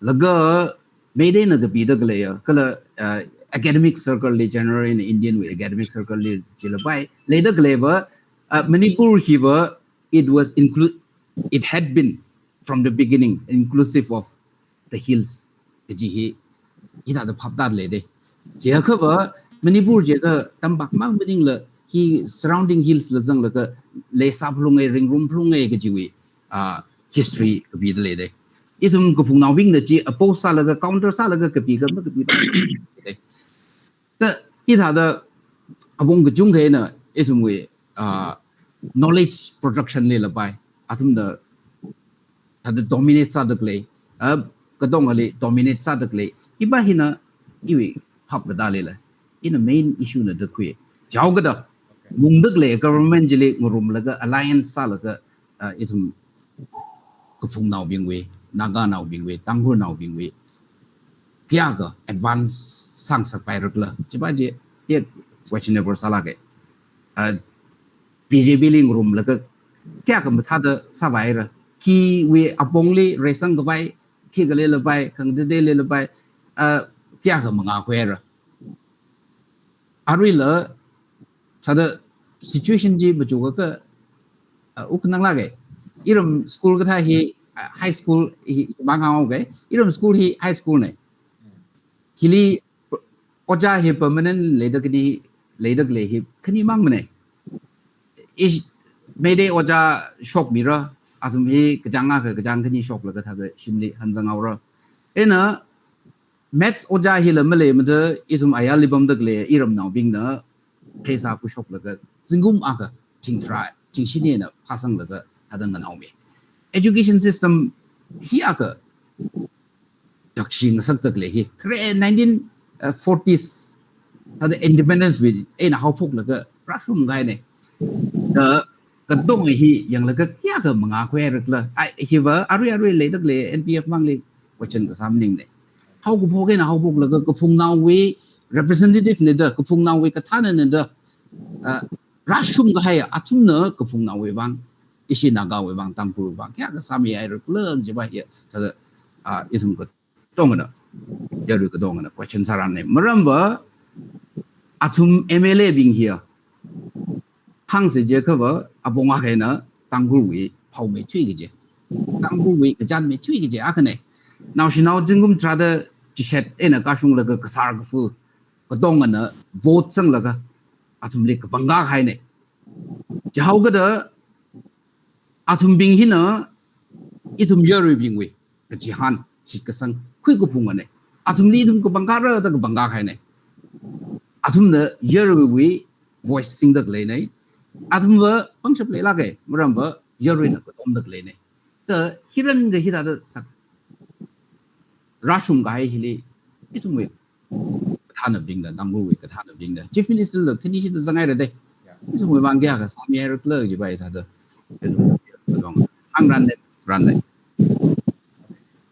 Laga Meiteina kapida khaleiya, kala, uh, academic circle li general eina Indian wui academic circle li chila pai, leida khaleiva, uh, Manipur hiva, it was inclu-, it had been from the beginning inclusive of the hills kaji hi, hithāda phaptālei da. Chiakhava Manipur chiakha tampak mang maningla hi surrounding hills la zanglaga leisāphalunga, ringrumphunga kajiwui, ah, history kapidalei da. Ithum kaphungnaobingna chi oppose sālaga, counter sālaga kapikha makapi da. Kha hithāda apong kachungkha eina ithumwui, ah, knowledge production lila pai, athumna thāda dominate sāda khalei, ah, katongali dominate sāda khalei, hiva hina iwui phap katālila, ina main issue na da khui. Chihaokada, mungda khalei government chili ngarumlaga alliance sālaga, ah, ithum kaphungnaobingwui, Naganaobingwui, Tangkhulnaobingwui kayākha advance sāngasakpairakhala, chiva chi, hi questionable sālāka. Ah, B J P li ngarumlaga kayākha mathāda sāpaira. Khiwui apongli reisang kapai, khikha leila pai, khangateiteila pai, ah, kayākha mangā khuira. Aruila, thāda situation chi machukakha, uh, wukkhananglāka. Iram school kathā hi, uh, high school hi, hi mang hānghaoka. Iram school hi high school na. Hili ojā hi permanent leida khani, leida khalei hi khani mangmana. Ishi, Meitei ojā shokmira, athum hi kachāng akha, kachāng khani shoklaga thāda shimli hanzanghaora. Eina, maths ojā hila maleimada, ithum ayarli pamda khalei iramnaobingna pheisā khuishoklaga, zingkum akha, thingtharā, thingshini eina phāsanglaga, thāda nganāhaomi. Education system hi akha, dakshi ngasakda khalei hi. Khare nineteen forties, thāda independence wui eina haophoklaga rāshum kahaina. Kha, katonga hi yanglaga kayākha mangā khuirakhala. Ai, hiva arui arui leida khalei N P F mangli question kasā maningna. Haokaphok eina haophoklaga kaphungnaowui representative na da, kaphungnaowui kathāna na da, ah, rāshum kahai athumna kaphungnaowui vang, ishi Nagawui vang, Tangkhulwui vang kayākha sāmihairakhala chiva hi, thāda, ah, ithum katongana, yarui katongana question sārana. Maramva, athum M L A bing hiya, Hāngsa jiakhava apong akha eina Tangkhulwui phaomeithui kaji, Tangkhulwui kachānmeithui kaji akhana. Naoshinao zingkum tharāda chishat eina kashunglaga kasār kafu katongana vote sanglaga athumli kapangkā kahaina. Chihaokada athumbing hina ithum yaruibingwui kachihān, shitkasang, khuikaphungana. Athumli ithum kapangkāra da kapangkā kahaina. Athumna yaruiwui voice singda khaleina. Athumva pangshap leilāka, maramva yaruina katomda khaleina. Kha hithāda hithāda sak rāshung kahai hili ithumwui kathānabingna, Tangkhulwui kathānabingna, Chief Minister la khani shida zanghaira dei. Yeah. Ithumwui vang kayākha sāmihairakhala jiva hithāda. Ithum, hāngranne, ranne.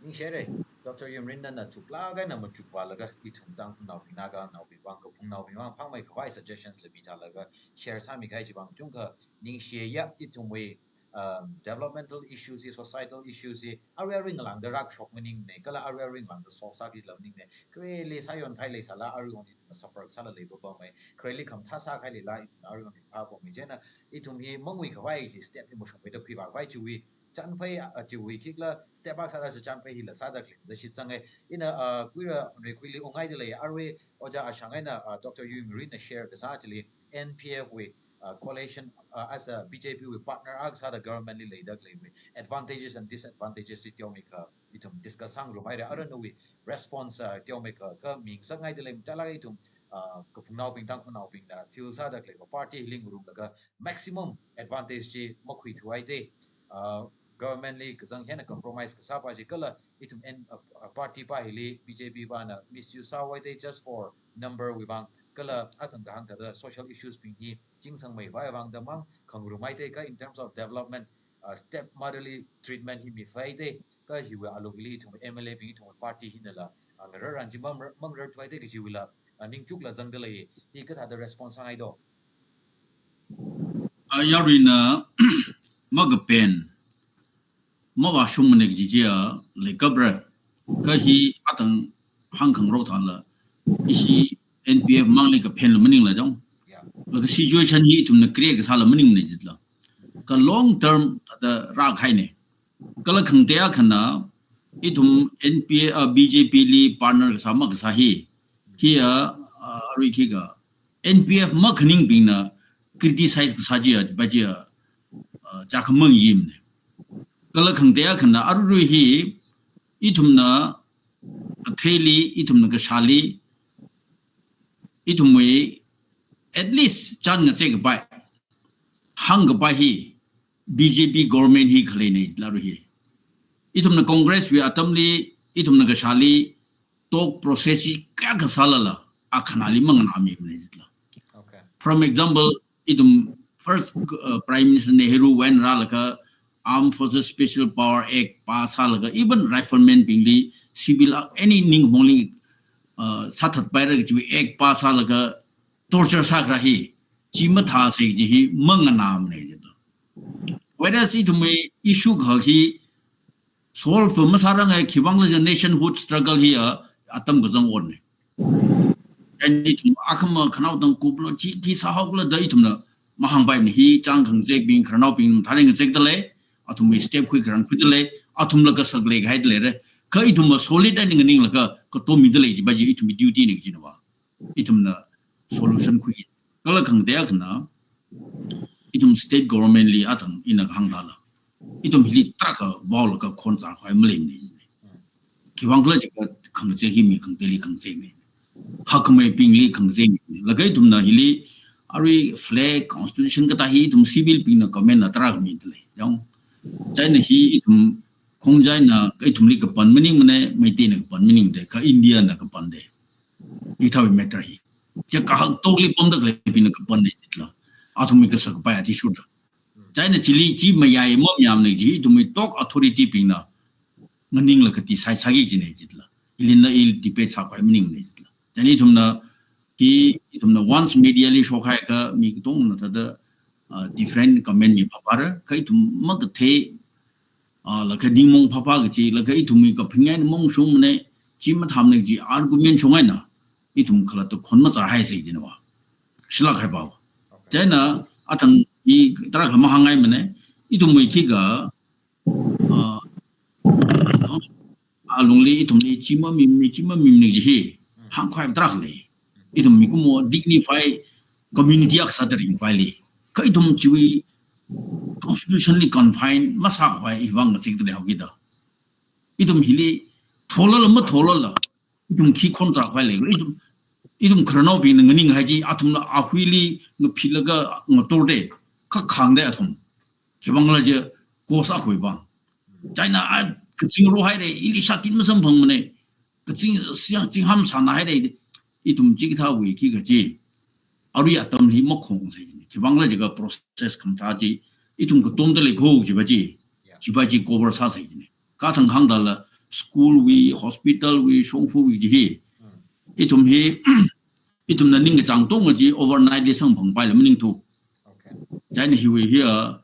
Ningshire, Doctor Yumrinna na thuklāk eina machukvālaga, ithum Tangkhulnaobing, Naganaobing vang, Kaphungnaobing vang phāngmeikhavai suggestions la mithālaga share sāmikahai chiwui vang chungkha ningshiya. Ithumwui, um, developmental issues hi, societal issues hi, arui arui ngalāngda rākashok maningmana, kala arui arui ngalāngda solve sāki la maningmana. Khareli sāyonkahai leisāla, aruihon ithumna suffer sāla leipapamma. Khareli khamathā sākahai leila, ithumna aruihon ringphāpamma. Chieina ithum hi manguikhavai chi step hi mashungmeida khuivākhavai chiwui chānphei, ah, chiwui khikla step akha sāda chānphei hila sāda khalei da shitsanga. Ina, ah, kuira rekhuili unghaida lei, arui Ojā Ashang eina, ah, Doctor Yumrinna share kasā chili N P F wui, ah, coalition, ah, as a B J P wui partner akha sāda government li leida khaleiwui advantages and disadvantages chi teomeikha ithum discuss sāngarumhaira. Arui nawui response, ah, teomeikha kha mi ngasakngaida lei, mathālāk ithum, ah, Kaphungnaobing, Tangkhulnaobingna feel sāda khaleiva party hili ngarumlaga maximum advantage chi makhuithuhaida, ah, government li kazang hina compromise kasāpa chi kala ithum en, ah, ah, party pa hili B J P pana misuse sāhaida just for number wui vang, kala athang kahāng thāda social issues bing hi chingsangmeivai vang damang khangarumhaida, kha in terms of development, ah, stepmotherly treatment hi mihaida, kha hiwui alung hili ithum M L A bing, ithum party hinala, ah, ngararran chi mang, mangrarthuhaida kajiwuila, ah, ningchukla zangda lei, hi kathāda response sāngai do? Ah, yaruina makapen, mavāshungmana kaji chiya leikapra. Kha hi athang hāngkhangarok thāla, ishi N P F mangli kaphenla maningla jong. Yeah. Laga situation hi ithumna create kasāla maningmana jitla. Kha long term thāda rākahaina. Kala khangatei akhana, ithum N P F, ah, B J P li partner kasā makasā hi, hiya, ah, arui khikha N P F makhaningbingna criticize kasā chiya, va chiya, ah, chākhamang yimna. Kala khangatei akhana, arui hi ithumna atheili, ithumna kashāli, ithumwui at least chān ngazek kapai, hāngkapai hi B J P government hi khaleina jitla arui hi. Ithumna Congress wui atamli, ithumna kashāli talk process hi kayākha sālala, akhanali manganāmimana jitla. Okay. From example, ithum first, uh, Prime Minister Nehru wui eina rālaga Armed Forces Special Power Act pass sālaga, even rifleman bingli, civil, uh, any ningmongli, uh, sāthatpaira kajiwui act pass sālaga torture sākharā hi, chi mathāsa kaji hi manganāmana jitla. Whereas ithumwui issue kha hi solve masārangai, khiwuivang khala jiakha nationhood struggle hiya atam kazang otna. Chieina ithum akhama khanaowa tangkupla chi khi sāhaokhala da ithumna mahāngpaimana, hi chān khangazekbing, khararnaobing mathālāk ngazekda lei, athumwui step khuikharan khuida lei, athumla kasak leikahaida leira. Kha ithumva solid eina nganinglaga katommida lei jiva chi ithumwui duty na kajina va. Ithumna solution khui. Kala khangatei akhana, ithum state government li athang ina kahāng thāla, ithum hili tarākha vaolaga khon zākhavai maleimana. Khiwuivang khala jiakha khangazek hi mi khangateili khangazekna. Hakkhameibingli khangazekna. Laga ithumna hili arui flag, constitution kathā hi ithum civil bingna comment na tarākha mida lei. Yang, chieina hi ithum Khongjai na ithumli kapan maningmana, Meitei na kapan maningmana, kha India na kapan da. Hithāwui matter hi. Chi kahak tokli pamda khaleibingna kapan da jitla. Athumwui kasak kapai athishurda. Chieina chili chi mayai mamayāmana chi ithumwui top authority bingna nganinglaga decide sāki kajina jitla. Ili na ili debate sākhavai maningmana jitla. Chieina ithumna, hi ithumna once media li shokhaiakha mi katongna thāda, ah, different comment mi phāphāra, kha ithum makathei, ah, laga ningmaong phāphā kaji, laga ithumwui kaphaning eina maungshungmana, chi mathāmana kaji argument shong eina, ithum khalatta khon mazāhaisa kajina va. Shilāk haipao. Chieina, Athang i tarākha mahāngngaimana. Ithumwui khikha, uh, alungli ithumli chi mamimana, chi mamimana kaji hi hāngkhavai tarākha lei. Ithum mikumo dignified community akha sāda ringkhavai lei. Kha ithum chiwui constitutionally confined masākhavai ivang ngachikda leihao kida. Ithum hili tholala matholala, ithum khi khon zākhavai lei. Ithum, ithum khararnaobingna nganinghai chi, athumna ahuili ngaphitlaga ngatorde, kha khāngde athum. Khiwuivang khala chi, cause akhawui vang. China a kaching rohaire, ili shātin masamphangmana. Kaching siang chingham sānahaire, ithum chikathāwui khikha chi. Arui atamli makhong sai jina. Khiwuivang khala jiakha process khamathā chi, ithum katomda leikho jiva chi. Yeah. Jiva chi cover sāsai jina. Kathang hāngdala school wui, hospital wui, shongfawui kaji hi. Hmm. Ithum hi, ithumna ningkachāng katonga chi overnight li samphangpaila maningthu. Okay. China hiwui hi, uh,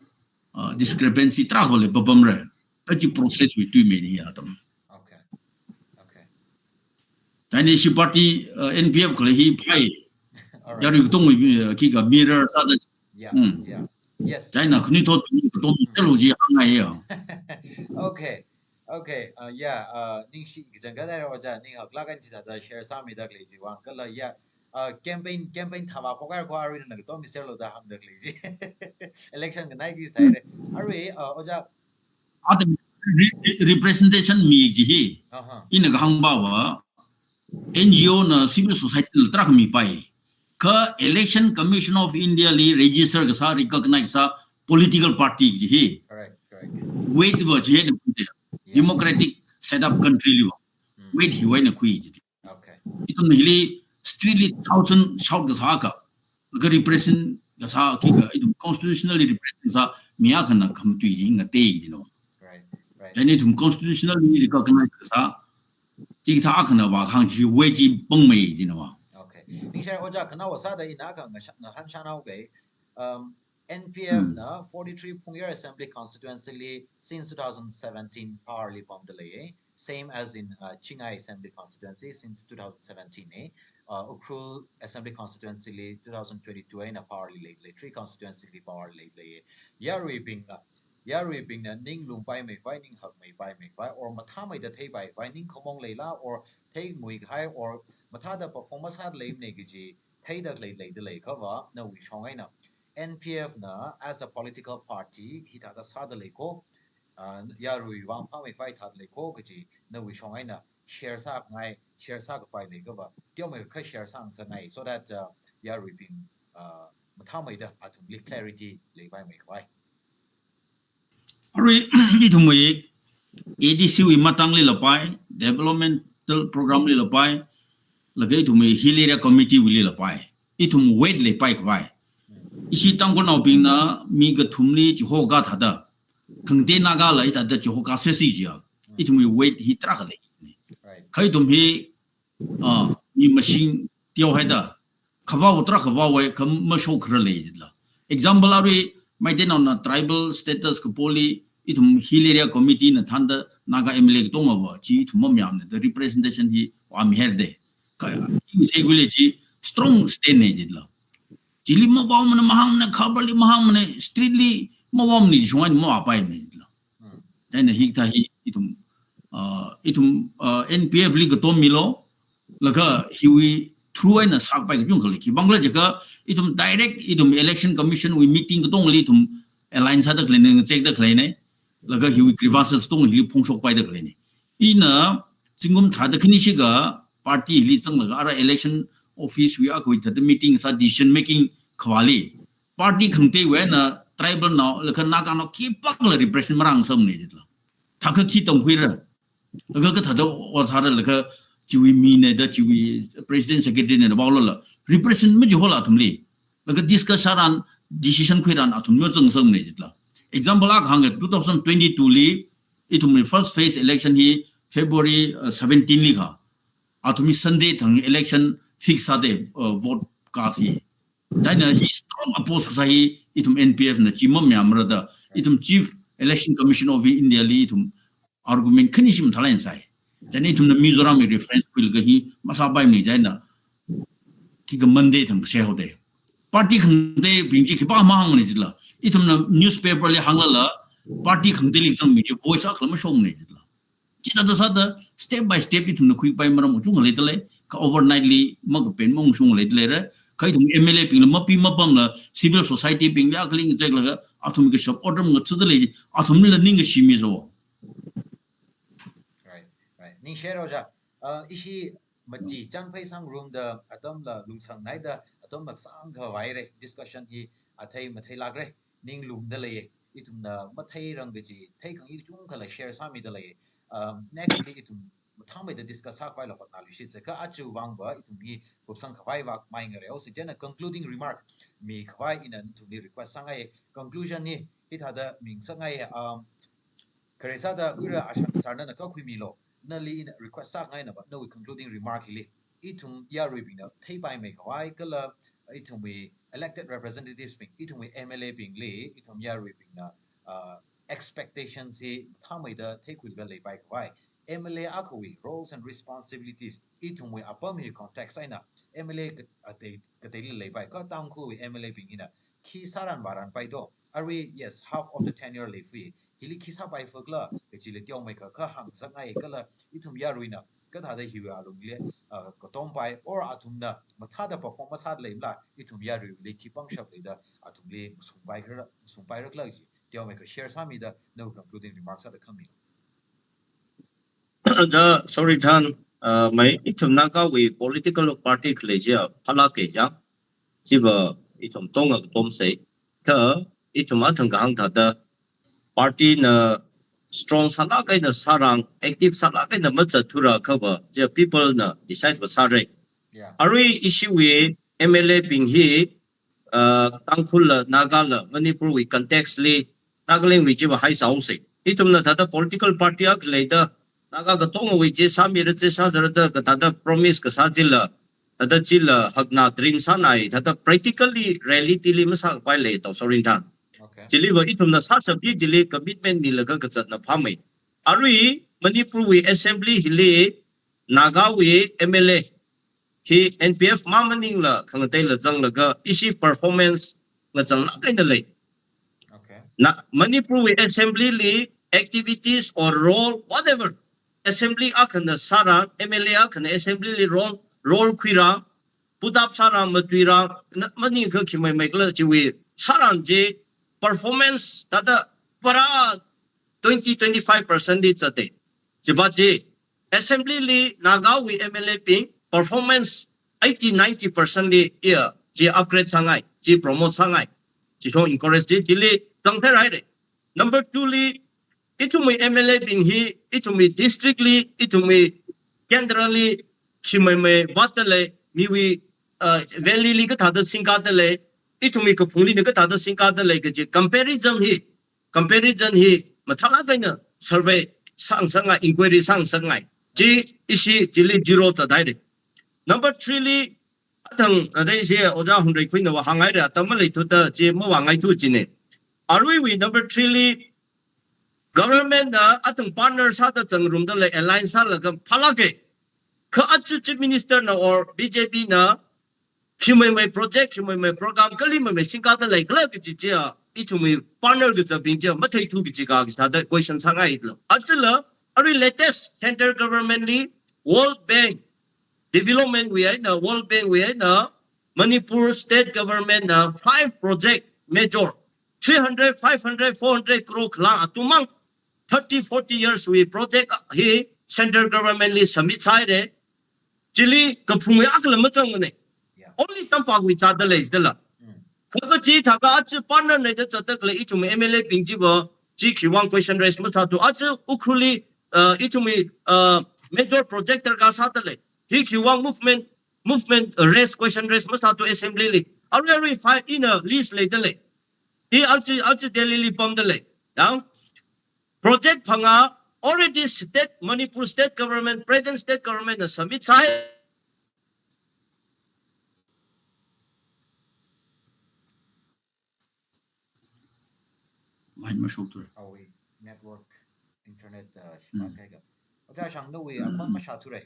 uh, discrepancy tarākha lei papamra. Kha chi process wui tuimeina hi atam. Okay. Okay. China ishi party, uh, N P F khalei hi phai. All right. Yarui katongwui, uh, khikha mirror sāda. Yeah, Hmm. yeah. Yes. China khanuithot katom selo ji hāngngai ya. Okay. Okay. Uh, yeah. Uh, ningshi kachangkhat haira ojā, ning haklāk eina chithāda share sāmida khalei chiwui vang kala ya. Uh, campaign, campaign thāva pokar ko arui na katom selo da hāngda khalei chi. Election kanai ki saire. Arui, uh, ojā. Atam re-, re-, representation mi kaji hi. Aha. Ina kahāngva, N G O na civil society na tarākha mipai. Kha Election Commission of India li register kasā, recognize kasā political party kaji hi. Correct, correct. Weight va chi hina khuide. Yeah. Democratic setup country li va. Hmm. Weight hiwui eina khui ji. Okay. Ithum hili strictly thousand shout kasā akha, kha represent kasā khikha, ithum constitutionally represent kasā mi akhana khamatui chi ngatei jina. Right, right. China ithum constitutionally recognize kasā, chikathā akhana vāhāng chi weight chi pangmei jina. Okay. Ningshai ojā, khanaowa sāda ina akha ngasha-, ngahānshānao kei. Um, N P F Hmm. na forty-three Phungyar Assembly Constituency li since two thousand seventeen power li pamda leiye. Same as in, uh, Chingai Assembly Constituency since two thousand seventeen ne. Uh, Ukhrul Assembly Constituency li two thousand twenty-two eina power li lei, lei three constituency li power li lei, lei. Yaruibingna, yaruibingna ning lungpaimeikhavai, ning hakmeipaimeikhavai, or mathāmeida theipaipai, ning khamong leila, or theingui kahai, or mathāda performance hat leimana kaji theida khalei leida leiakhava, nawui shong eina N P F na as a political party hithāda sāda leikho, uh, yaruiwui vang phāmeikhavai thāda leikho kaji nawui shong eina share sāngai, share sākapai leiakhava, teomeikha share sāngasakngai, so that, uh, yaruibing, uh, mathāmeida athumli clarity leipaimeikhavai. Arui, ithumwui A D C wui matangli lapai, developmental program li lapai, laga ithumwui Hill Area Committee wuili lapai. Ithum weight leipaikhavai. Ishi Tangkhulnaobingna mi kathumli chihoka thāda, khangatei Nagala hithāda chihoka sāsi jiakha, ithumwui weight hi tarākha lei. Right. Kha ithum hi, ah, mi mashing teohaida, khavao tarākha vaowui, kha mashok kharā lei jila. Example arui, Meiteinaona tribal status kapoli, ithum Hill Area Committee na thānda Naga M L A katongava, chi ithum mamayāmana, the representation hi vāmiherde. Kha, iwui theikhuili chi strong stand na jila. Chili mavaomana, mahāngmana, khabarli mahāngmana, streetli mavaomana, shong eina mavāpaimana jila. Hmm. China hikathā hi ithum, uh, ithum, uh, N P F li katom milo, laga hiwui through eina sākapai kachungkha lei. Khiwuivang khala jiakha ithum direct ithum Election Commission wui meeting katongli ithum align sāda khaleina, ngachekda khaleina. Laga hiwui grievances tong hili phongshokpaida khaleina. Ina zingkum tharāda khani shikha party hili zanglaga ara election office wui akhawui thāda meeting sā decision making khavāli party khangateiwui eina tribal nao, laga Naganao khipākhala represent marāngasakmana jila. Thākha khi tamkhuira. Laga kathāda vāsāra laga chiwui mina da chiwui president secretary na vaolala. Represent machihola athumli. Laga discuss sāran decision khuiran athum mazangasakmana jila. Example akha hānga two thousand twenty-two li, ithumwui first phase election hi February, uh, seventeen li kha. Athumwui Sunday thang election fix sāda, uh, vote cast hi. China hi strong oppose kasā hi ithum N P F na chi mamayāmara da, ithum Chief Election Commission of India li ithum argument khani shim thalai sai. China ithumna Mizoram wui reference khuilaga hi masāpaimana china. Khikha Monday thang kasā haoda. party khangateibing chi khipā mahāngmana jila. Ithumna newspaper li hānglala, party khangateili zangmi chi voice akhala mashokmana jila. Chithāda sāda step by step ithumna khuipai maram kachungkha leidalei, kha overnight li makapen mangshung leidalei ra, kha ithum M L A bingla mapi mapamla civil society bingli akhaling cheklaga, athum kashap order ngathada lei, athumlila ningkashi mizo. Right, right. Ningshi ojā. Uh, ishi mati chānphai sāngarumda atamla lungsangnaida atamla sangkhavai re, discussion hi athei matheilākre, ninglumda leiye. Ithumna matheirang kaji, theikhangyi kachungkhala share sāmida leiye. Um, next li ithum mathāmeida discuss sākhavaila hotnāluishitsa, kha aja vangva ithum hi kupsangkhavai vak mai ngare. Osi chieina concluding remark mikhavai ina nathumli request sāngai. Conclusion hi hithāda mingsakngai. Um, khare sāda Khuira Ashang sir nana kakhuimilu. Nali ina request sāngaina va, nawui concluding remark hili. Ithum yaruibingna theipaimeikhavai kala ithumwui elected representatives bing, ithumwui M L A bingli, ithum yaruibingna, uh, expectations hi mathāmeida theikhuilaga leipaikhavai. M L A akhawui roles and responsibilities, ithumwui apam hi context eina, M L A ka-, katei, kateili leipai, kha Tangkhulwui M L A bing hina khi sāran vāranpai do. Arui, yes, half of the tenure leifui. Hili khi sāpai fakla, kachili teomeikha kha hāngsakngai kala, ithum yaruina kathāda hiwui alungli, uh, katompai, or athumna mathāda perform masāda leimala, ithum yaruili khi pangshap leida, athumli masungpai khara, masungpai rakla ji. Teomeikha share sāmida, nawui concluding remarks sāda khami. Ja, sorry, Than, uh, mai, ithum Nagawui political party khalei chiya, phalāke ja. Chiva ithum tonga katomsei. Kha ithum athang kahāng thāda party na strong sālāk eina sārang, active sālāk eina mazathura khava, ja people na decide va sāre. Yeah. Arui ishiwui M L A bing hi, uh, Tangkhulla, Nagala, Manipurwui context li, Nagalingwui chiva haisāhaosei. Ithumna thāda political party akha leida, Naga katongawui chi sāmira chi sāzarada kathāda promise kasā chila, thāda chila hakna dream sānai, thāda practically reality li masāpai lei tao sorin than. Okay. Chiliva ithumna sāshapki chili commitment milaga kazatna phāmei. Arui Manipurwui assembly hili Nagawui M L A hi N P F mang maningla khangateila zanglaga ishi performance ngazanglāk eina lei. Okay. Na, Manipurwui assembly li activities or role, whatever, assembly akhana sāra, M L A akhana assembly li role, role khuira, put up sāra, matuira, na, maningkha khi maimaikhala chiwui sāran chi performance thāda para twenty, twenty-five percent li zate. Chiva chi assembly li Nagawui M L A bing performance eighty, ninety percent li iya chi upgrade sāngai, chi promote sāngai. Chishong encourage chi, chili zangthei haire. Number two li, ithumwui M L A bing hi, ithumwui district li, ithumwui kendra li, khi maimai vātda lei, miwui, uh, valley li kathāda singkāda lei, ithumwui kaphungli na kathāda singkāda lei kaji comparison hi, comparison hi mathālāk eina survey sāngasakngai, inquiry sāngasakngai. Chi ishi chili zero zat haire. Number three li, athang, adai ishi Ojā Hunreikhuina va hānghaire, atam maleithuda chi mavāngaithu chine. Aruiwui number three li, government na athang partner sāda zangrumda lei, alliance sālaga phalāke. Kha aja Chief Minister na or B J P na khi maimai project, khi maimai program, kali maimai singkāda leikhala kaji chiya, ithumwui partner kazābing chiya matheithu kaji ka, kaji thāda question sāngailo. Ajala, arui latest central government li World Bank development wui eina, World Bank wui eina, Manipur state government na five project major, three hundred, five hundred, four hundred crore khala athum mang, thirty, forty years wui project hi central government li submit sāhaire. Chili kaphungwui akhala mazangmane. Yeah. Only tampakwui zāda lei jidala. Mm. Kha kaji thākha aja partner na da zatda khalei ithum M L A bing chiva, chi khiwui vang question raise masāthu. Aja Ukhrulli, uh, ithumwui, uh, major project darkar sāda lei. Hi khiwui vang movement, movement, uh, raise, question raise masāthu assembly li. Arui arui file ina list leida lei. Hi aja, aja Delhi li pamda lei. Yang project phangā already state, Manipur state government, present state government na submit sāhai. Mic mashokthura. Awui network, internet, uh, shima Mm. kaiga. Ojā Shang nawui, mm, akhon mashāthura.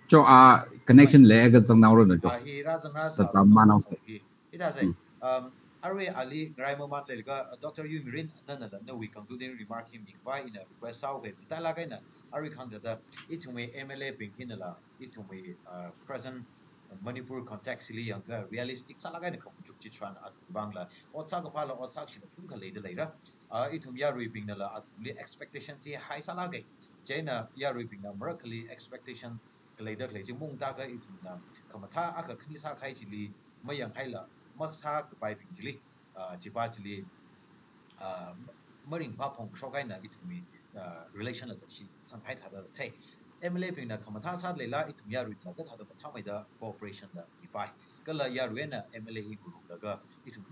Cho a connection leiakha zangnaoranu cho. Ah, hi rāzang rā Sa sā tam manao sa. Hi, hithāsai. Um, arui ali ngarai maman leilaga, uh, Doctor Yumirin, nana la nawui concluding remark hi mikhavai ina request sāhaowa, matailāk eina arui khangda da ithumwui M L A bing hina la ithumwui, uh, present Manipur context li yangakha realistic sālāk eina khamachuk chitharan athumwui vang la ot sākaphā la ot sākashila kachungkha leida leira. Ah, ithum yaruibingna la athumli expectation chi high sālāka. Chieina yaruibingna marakhali expectation khaleida khalei chi mung taka ithumna khamathā akha khani sākahai chili mayanghaila masākapaibing chili, ah, chipa chili, ah, maringphā phongshok eina ithumwui, ah, relation la takshi sangkahai thāda thei. M L A bingna khamathā sāda leila ithum yaruina kathāda mathāmeida cooperation la mipai. Kala yaruina M L A hi ngurumlaga ithum,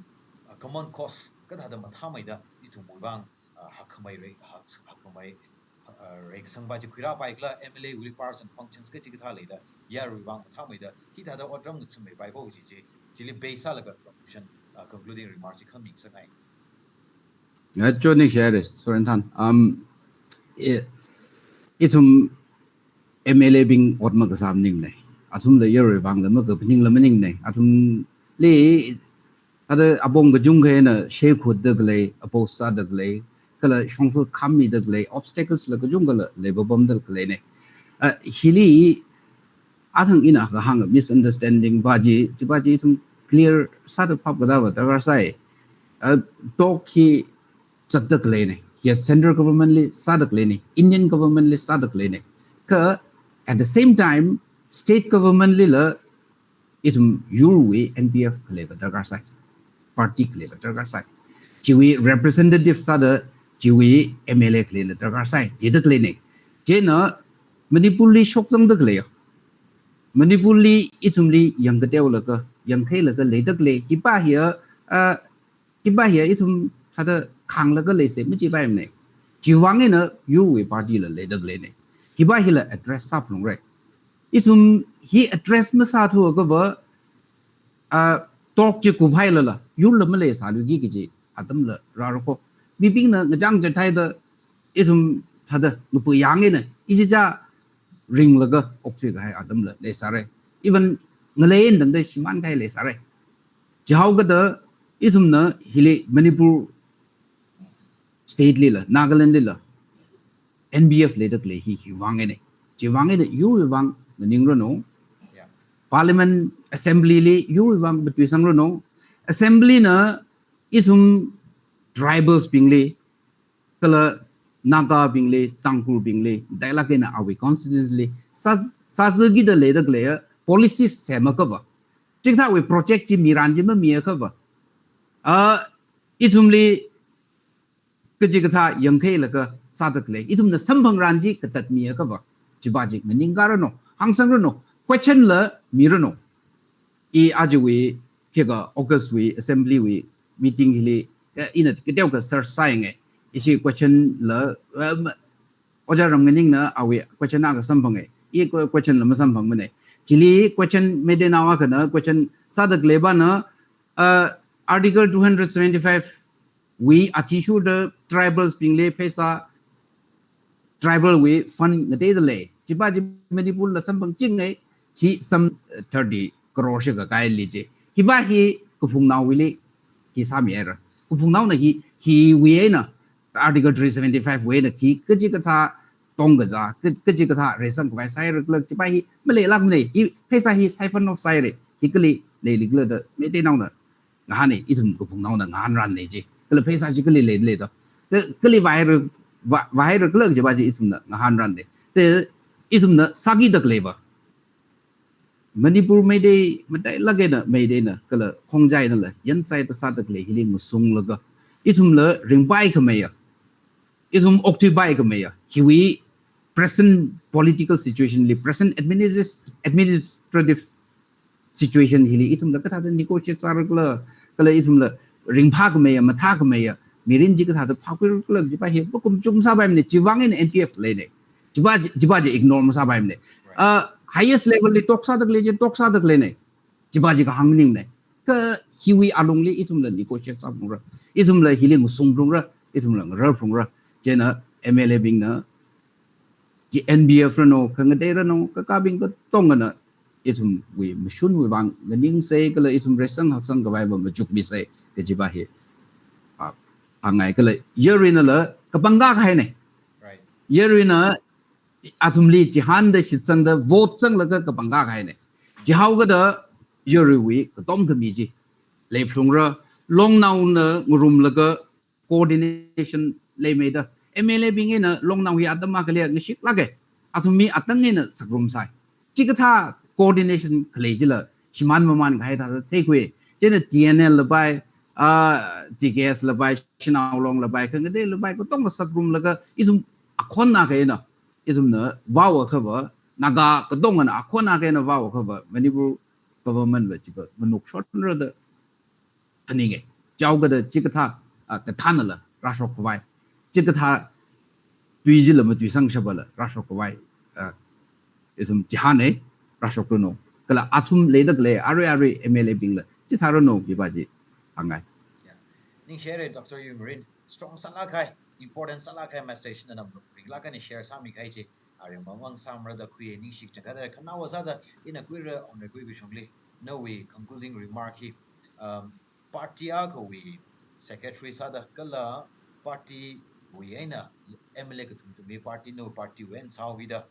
ah, common cause kathāda mathāmeida ithumwui vang, ah, hakkhamei rei, hak-, hakkhamei, ah, reikasangpa chi khuirāpai kala M L A wui parts and functions kachikathā leida yarui vang mathāmeida hithāda otram ngatham meipai ko chi chi, chili base sālaga conclusion, ah, concluding remark chi khami sangai. Ya, cho ningshi haira, Soren Than. Um, i, ithum M L A bing ot makasā maningne. Athumla yarui vangla makaphaning la maningne. Athumli thāda apong kachungkha eina sheikhutda khalei, oppose sāda khalei, kala shongfa khammida khalei, obstacles la kachungkha la leipapamda khaleine. Ah, hili athang ina kahāng misunderstanding pa chi, chipa chi ithum clear sāda phap katāva darkar sai. Ah, talk hi zatda khaleine. Yes, central government li sāda khaleine, Indian government li sāda khaleine. Kha at the same time, state government lila ithum yurwui N P F khaleiva darkar sai. Party khaleiva darkar sai. Chiwui representative sāda chiwui M L A khaleila darkar sai. Chida khaleine. Chieina Manipur li shokzangda khaleiya, Manipur li ithumli yangkateolaga, yangkhailaga leida khalei hipa hiya, ah, hipa hiya ithum thāda khānglaga leisei machipaimane. Chiwui vang eina yurwui party la leida khaleine. Hipa hila address sāphalungra. Ithum hi address masāthuakhava, ah, talk chi kuphailala yurla maleisāluiki kaji atamla rāra ko. Mibingna ngachang chathaida ithum thāda ngapu yang eina ichicha ringlaga okthuikahai atamla leisāra. Even ngalei eina tangda shimānkahai leisāra. Chihaokida ithumna hili Manipur state lila, Nagaland lila N P F leida khalei hi hiwui vang eina. Chiwui vang eina yurwui vang nganingranu. Yeah. Parliament assembly li yurwui vang matuisangranu. Assembly na ithum tribals bingli, kala Naga bingli, Tangkhul bingli, matailāk eina awui constituency li, sā, sāzakida leida khaleiya policies semakhava, chikathāwui project chi miran chi mamiakhava, ah, ithumli kachikathā yangkhailaga sāda khalei, ithumna samphangran chi katatmiakhava, chipa chi nganingkaranu, hāngsangranu, question la miranu. I ajawui hika August wui assembly wui meeting hili, eh, ina kateokha search sāyanga. Ishi question la, um, Ojā Ramnganingna awui question akha samphange. I que-, question la masamphangmane. Chili question Meiteinao akhana question sāda khalei pana, uh, Article two hundred seventy-five wui athishurda tribals bingli pheisā, tribal wui fund ngateida lei. Chipa chi Manipur la samphangchinge, chi some, uh, thirty crore shikha kaili chi. Hipa hi kaphungnaowuili hi sāmihaira. Kaphungnaona hi, hiwui eina, Article three seventy-five wui eina hi kachikathā tongkazā, ka-, kachikathā reisangkhavai sāhaira khala, chipa hi maleilākmane. Hi pheisā hi siphon off sāhaira. Hi kali leili khala da Meiteinaona ngahāne, ithum kaphungnaona ngahānranne chi. Kala pheisā chi kali leili da. Ka-, kali vāhaira, vā-, vāhaira khala chipa chi ithumna ngahānranne. Te ithumna sākida khaleiva, Manipur Meitei, matailāk eina Meiteina, kala Khongjaina la, yansaida sāda khalei hili ngasunglaga, ithumla ringpaikhameiya, ithum okthuipaikhameiya, hiwui present political situation li, present administ-, administrative situation hili, ithumla kathāda negotiate sāra khala, kala ithumla ringphākhameiya, mathākhameiya mirin chi kathāda phākhuira khala, chipa hi makumchum sāpaimane, chiwui vang eina N P F leine. Chipa chi, chipa chi ignore masāpaimane. Ah, highest level li talk sāda khalei chi, talk sāda khaleine. Chipa chi kahāng maningne. Kha hiwui alungli ithumla negotiate sāphalungra. Ithumla hili ngasungrungra. Ithumla ngararphalungra. Chieina M L A bingna Chi N P F ranu, khangatei ranu, kakābing katongana ithumwui mashunwui vang nganingsei kala ithum reisang haksang khavai va machukmisei kajiva hi, ah, hāngngai kala yaruinala kapangkā kahaina. Right. Yaruina athumli chihānda shitsangda vote zanglaga kapangkā kahaina. Chihaokada yaruiwui katom khami chi leiphalungra, longnaona ngarumlaga coordination leimeida. M L A bing eina longnao hi atam akhali ngashiklāka. Athum mi atang eina sakrumsai. Chikathā coordination khalei chila shimān mamān kahai thāda theikhui. Chieina T N L la pai, ah, T K S la pai, Shanao Long la pai, khangatei la pai, katongla sakrumlaga ithum akhon akha eina, ithumna vaoakhava, Naga katongana akhon akha eina vaoakhava Manipur government va chiva manuk shonra da phaninga. Chihaokada chikathā, ah, kathānala rāshok khavai, chikathā tui chila matuisangshapala rāshok khavai, ah, ithum chihāna, rāshokranu. Kala athum leida khalei arui arui M L A bingla chithāranu kajiva chi hāngngai. Yeah. Ningshire Doctor Yumirin, strong sālāk kahai, important sālāk kahai message nana ringlaga ni share sāmi kahai chi. Arui mamang samra da khui ningshi chang kada khanaowa sāda ina khuira onra khui kashungli. Nawui concluding remark hi, um, party akhawui secretary sāda kala party wui eina M L A kathum thumwui party nawui party wui eina sāhaoda,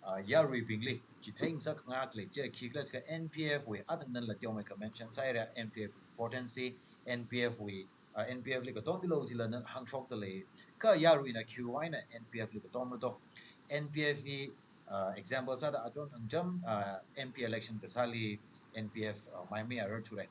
uh, yaruibingli chitheng sākhangai khalei chi khikhala ka N P F wui athang nala teomeikha mention sāhaira N P F importance, N P F wui, uh, N P F li katom bilo chila nana hāngshokda lei. Kha yaruina khiwui eina N P F li katom rado. N P F hi, uh, example sāda achon thangcham, uh, M P election kasāli N P F, uh, maimei arar thurai.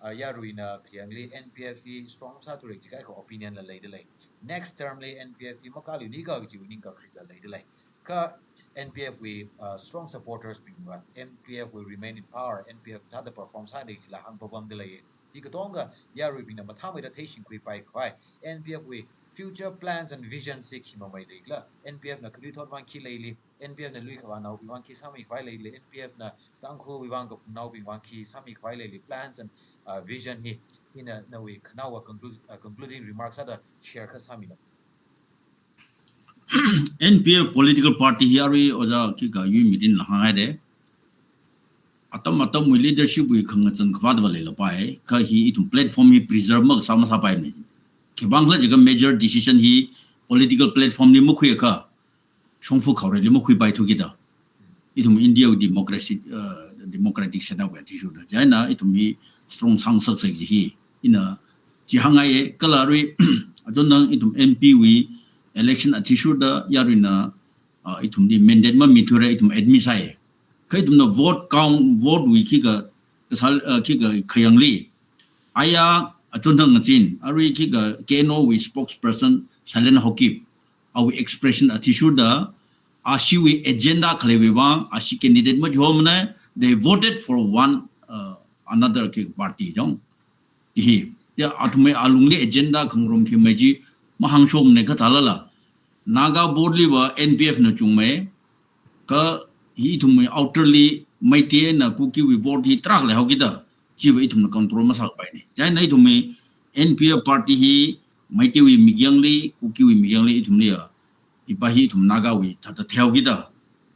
Uh, yaruina khayangli N P F hi strong sāthurai chikaikha opinion la leida lei. Next term li N P F hi makāluini kaji ningkakharila leida lei. Kha N P F wui, uh, strong supporters bingva N P F will remain in power, N P F thāda perform sāda chila hāngpapamda lei. Hi katonga yaruibingna mathāmeida theishingkhuipai khavai, N P F wui future plans and visions hi khi mamei leikhala, N P F na khanuithot vang khi leili, N P F na lui khavānaobing vang khi sāmi khavai leili, N P F na Tangkhulwui vang kaphungnaobing vang khi sāmi khavai leili, plans and, uh, vision hi, ina nawui khanaowa conclu-, uh, concluding remarks sāda share kha sāmilo. N P F political party hi arui ojā khikha Yumirinla hānghaida. Atam atamwui leadership wui khangachang khavātva leilapai, kha hi ithum platform hi preserve makasā masāpaimana. Khivangkhala jiakha major decision hi political platform li makhuiakha, shongfa khaorali makhuipaithu kida. Ithum India wui democracy, uh, democratic setup wui athishurda. Chieina ithum hi strong sāngasaksei kaji hi ina chi hāngngaiya. Kala arui, achon thang ithum M P wui election athishurda yaruina, uh, ithumli mandate mamithura ithum admit sāya. Kha ithumna vote count, vote wui khikha kasā, uh, khikha khayangli, aya achon thang ngazin, arui khikha K N O wui spokesperson Sailen Haokip, awui expression athishurda, ashiwui agenda khaleiwui vang, ashi candidate machihomana, they voted for one, uh, another khikha party jong. Hi, ya athumwui alungli agenda khangarum khi mei chi mahāngshomana kathālala. Naga board liva N P F na chungmei, kha hi ithumwui outer li Meitei eina Kuki wui vote hi tarākha leihaokida, chiva ithumna control masāpaina. Chieina ithumwui N P F party hi Meitei wui mikyangli, Kuki wui mikyangli ithumli ya, ipa hi ithum Naga wui thāda theihaokida,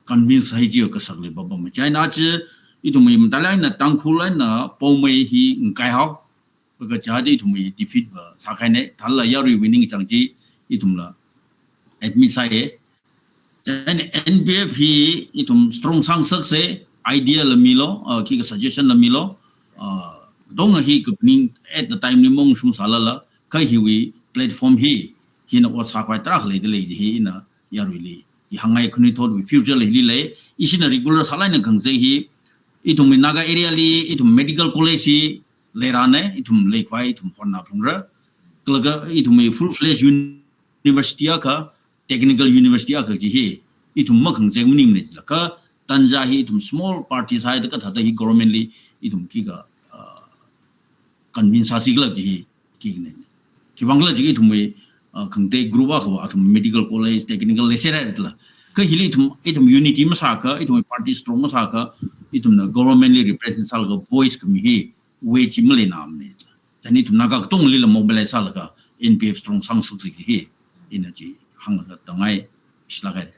convince sāhai chi kasak leipapama. Chieina chi ithumwui mathālāk eina Tangkhul eina Poumai hi ngakaihao. Kha chāda ithumwui defeat va sākahaina, thālala yaruiwui ningchāng chi ithumla admit sāya. Chieina N P F hi ithum strong sāngasaksei, idea la milo, uh, khikha suggestion la milo, uh, dong hi kaphaning at the time li mongshung sālala, kha hiwui platform hi, hina ot sākhavai tarākha leida lei kaji hi ina yaruili, i hāngngai khanuithotwui future li hili lei, ishina regular sālāk eina khangasei hi, ithumwui Naga area li, ithum medical college hi leirana, ithum leikhavai, ithum honna phungra. Kala kha ithumwui full-fledged university akha, technical university akha kaji hi, ithum makhangasei maningmana jila. Kha tanja hi ithum small party sāhaida kathāda hi government li, ithum khikha, uh, convince sāsi khala kaji hi, khikha nei. Khivangkhala jiakha ithumwui, uh, khangatei group akhava, ithum medical college, technical leisera itla. Kha hili ithum, ithum unity masāakha, ithum party strong masāakha, ithumna government li represent sālaga voice khami hi, weight chi maleimana itla. Chieina ithum Naga katongalila mobilize sālaga, N P F strong sāngasaksei kaji hi, ina chi hānglaga tangai, shilāk kahai.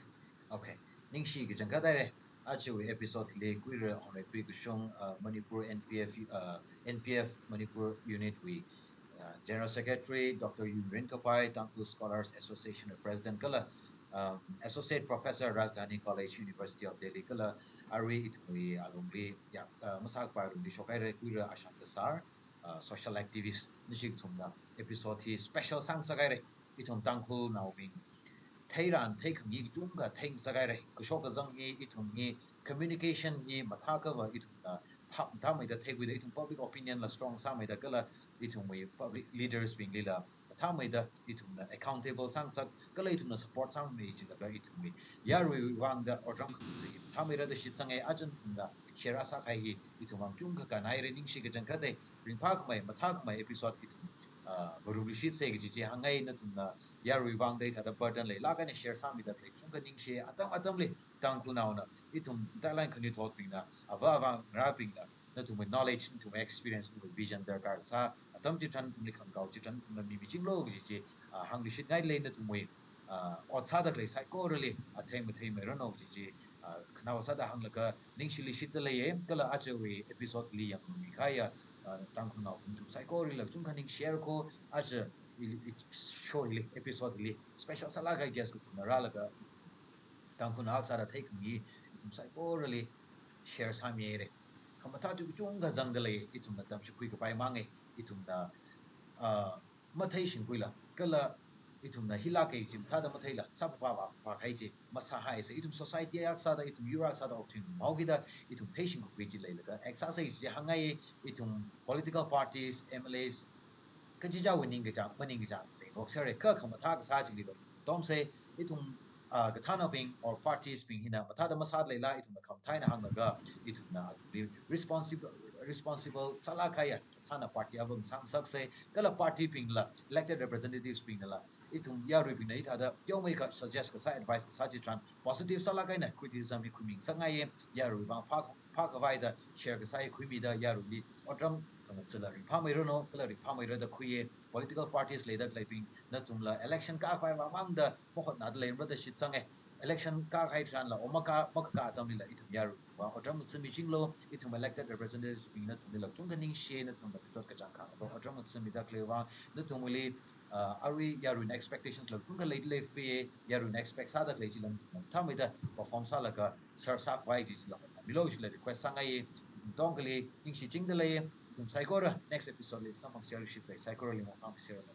Okay. Ningshi kachangkhat haira. Ajawui episode li kuira hongreikhui kashung, uh, Manipur N P F, uh, N P F Manipur Unit wui, uh, General Secretary Doctor Yunrin Kapai, Tangkhul Scholars Association President kala, um, Associate Professor Rajdhani College, University of Delhi kala, arui ithumwui alungli, ya, uh, masākapai alungli shokhaira, kuira Ashan Kasar, uh, social activist, nashi kathumna episode hi special sāngasak haira. Ithum Tangkhulnaobing theiran theikhangai kachungkha theingasak haira. Kashok kazang hi, ithum hi communication hi mathākhava ithumna phap mathāmeida theikhuida, ithum public opinion la strong sāmeida kala ithumwui public leaders binglila mathāmeida ithumna accountable sāngasak kala ithumna support sāngmei jilaga ithumwui yarui vangda otram khangatha hi mathāmeira da shitsanga. Aja ithumna share sākahai hi ithumwui vang kachungkha kannai haira. Ningshi kachangkhat haira. Ringphākhamei, mathākhamei episode ithum, ah, varuli shitsa kaji chi hāngngai. Nathumna yarui vangda hithāda burden leilāk eina share sāmida khalei kachungkha ningshi. Atam atamli Tangkhulnaona, ithum talent khanuithotbingna, ava avā ngarābingna, nathumwui knowledge, nathumwui experience, nathumwui vision darkar sā, atam chitharan nathumli khangakao chitharan nathumna mimichinglu kaji chi, ah, hāngluishitngailei. Nathumwui, ah, ot sāda khalei saikorali athei matheimeiranu kaji chi, ah, khanao sāda hānglaga ningshili shitda leiya. Kala ajawui episode li yangmikahaiya, ah, Tangkhulnao nathum saikorali kachungkha ningshirako. Aja ili, i, show hili, episode hili special sālāk kahai guest kathumna rālaga Tangkhulnao akha sāda theikhangai ithum saikorali share sāmihaira. Khamathā tui kachungkha zangda lei, ithumna tamshikhui kapai manga. Ithumna, ah, matheishingkhuila, kala ithumna hilāka kaji mathāda matheila, sāpapa vāpapa kahai chi masāhaisa. Ithum society akha sāda, ithum yur akha sāda okthuihaokida ithum theishingkhui kaji leilaga act sāsa kaji chi hāngngai. Ithum political parties, M L As, kachichāwui ningkachāng maningkachāng leingarokserra, kha khamathā kasā chili va tomsa. Ithum, ah, kathānabing or parties bing hina mathāda masāda leila ithumna khamathā eina hānglaga ithumna athumli responsible, responsible sālāk kahaiya kathāna party ava ngasaksa. Kala party bingla, elected representatives bingnala, ithum yaruibingna hithāda teomeikha suggest kasā, advice kasā chitharan positive sālāk eina criticism hi khuimingasakngaiya. Yarui vang phā, phākhavai da share kasā hi khuimida yaruili otram khangathāla ringphāmeiranu, kala ringphāmeira da khuiya. Political parties leida khaleibing, nathumla election kākhavai vang mangda mahotnada leira da shitsanga. Election kākahai tharanla, o makā, makakā atamlila ithum yarui vang otram ngatha michinglu. Ithum elected representatives bing nathumlila kachungkha ningshi, nathumla kachot kachāng khangava otram ngathamida khalei vang. Nathumwuili, ah, arui yaruina expectations la kachungkha leida leifa, yaruina expect sāda khalei chila nathumna mathāmeida perform sālaga serve sākhavai chi chila hotnāmilu chila request sāngaiya. Tongkhali ningshichingda lei. Ithum saikora next episode li samphangsershitsa, saikorali mong phangserlu.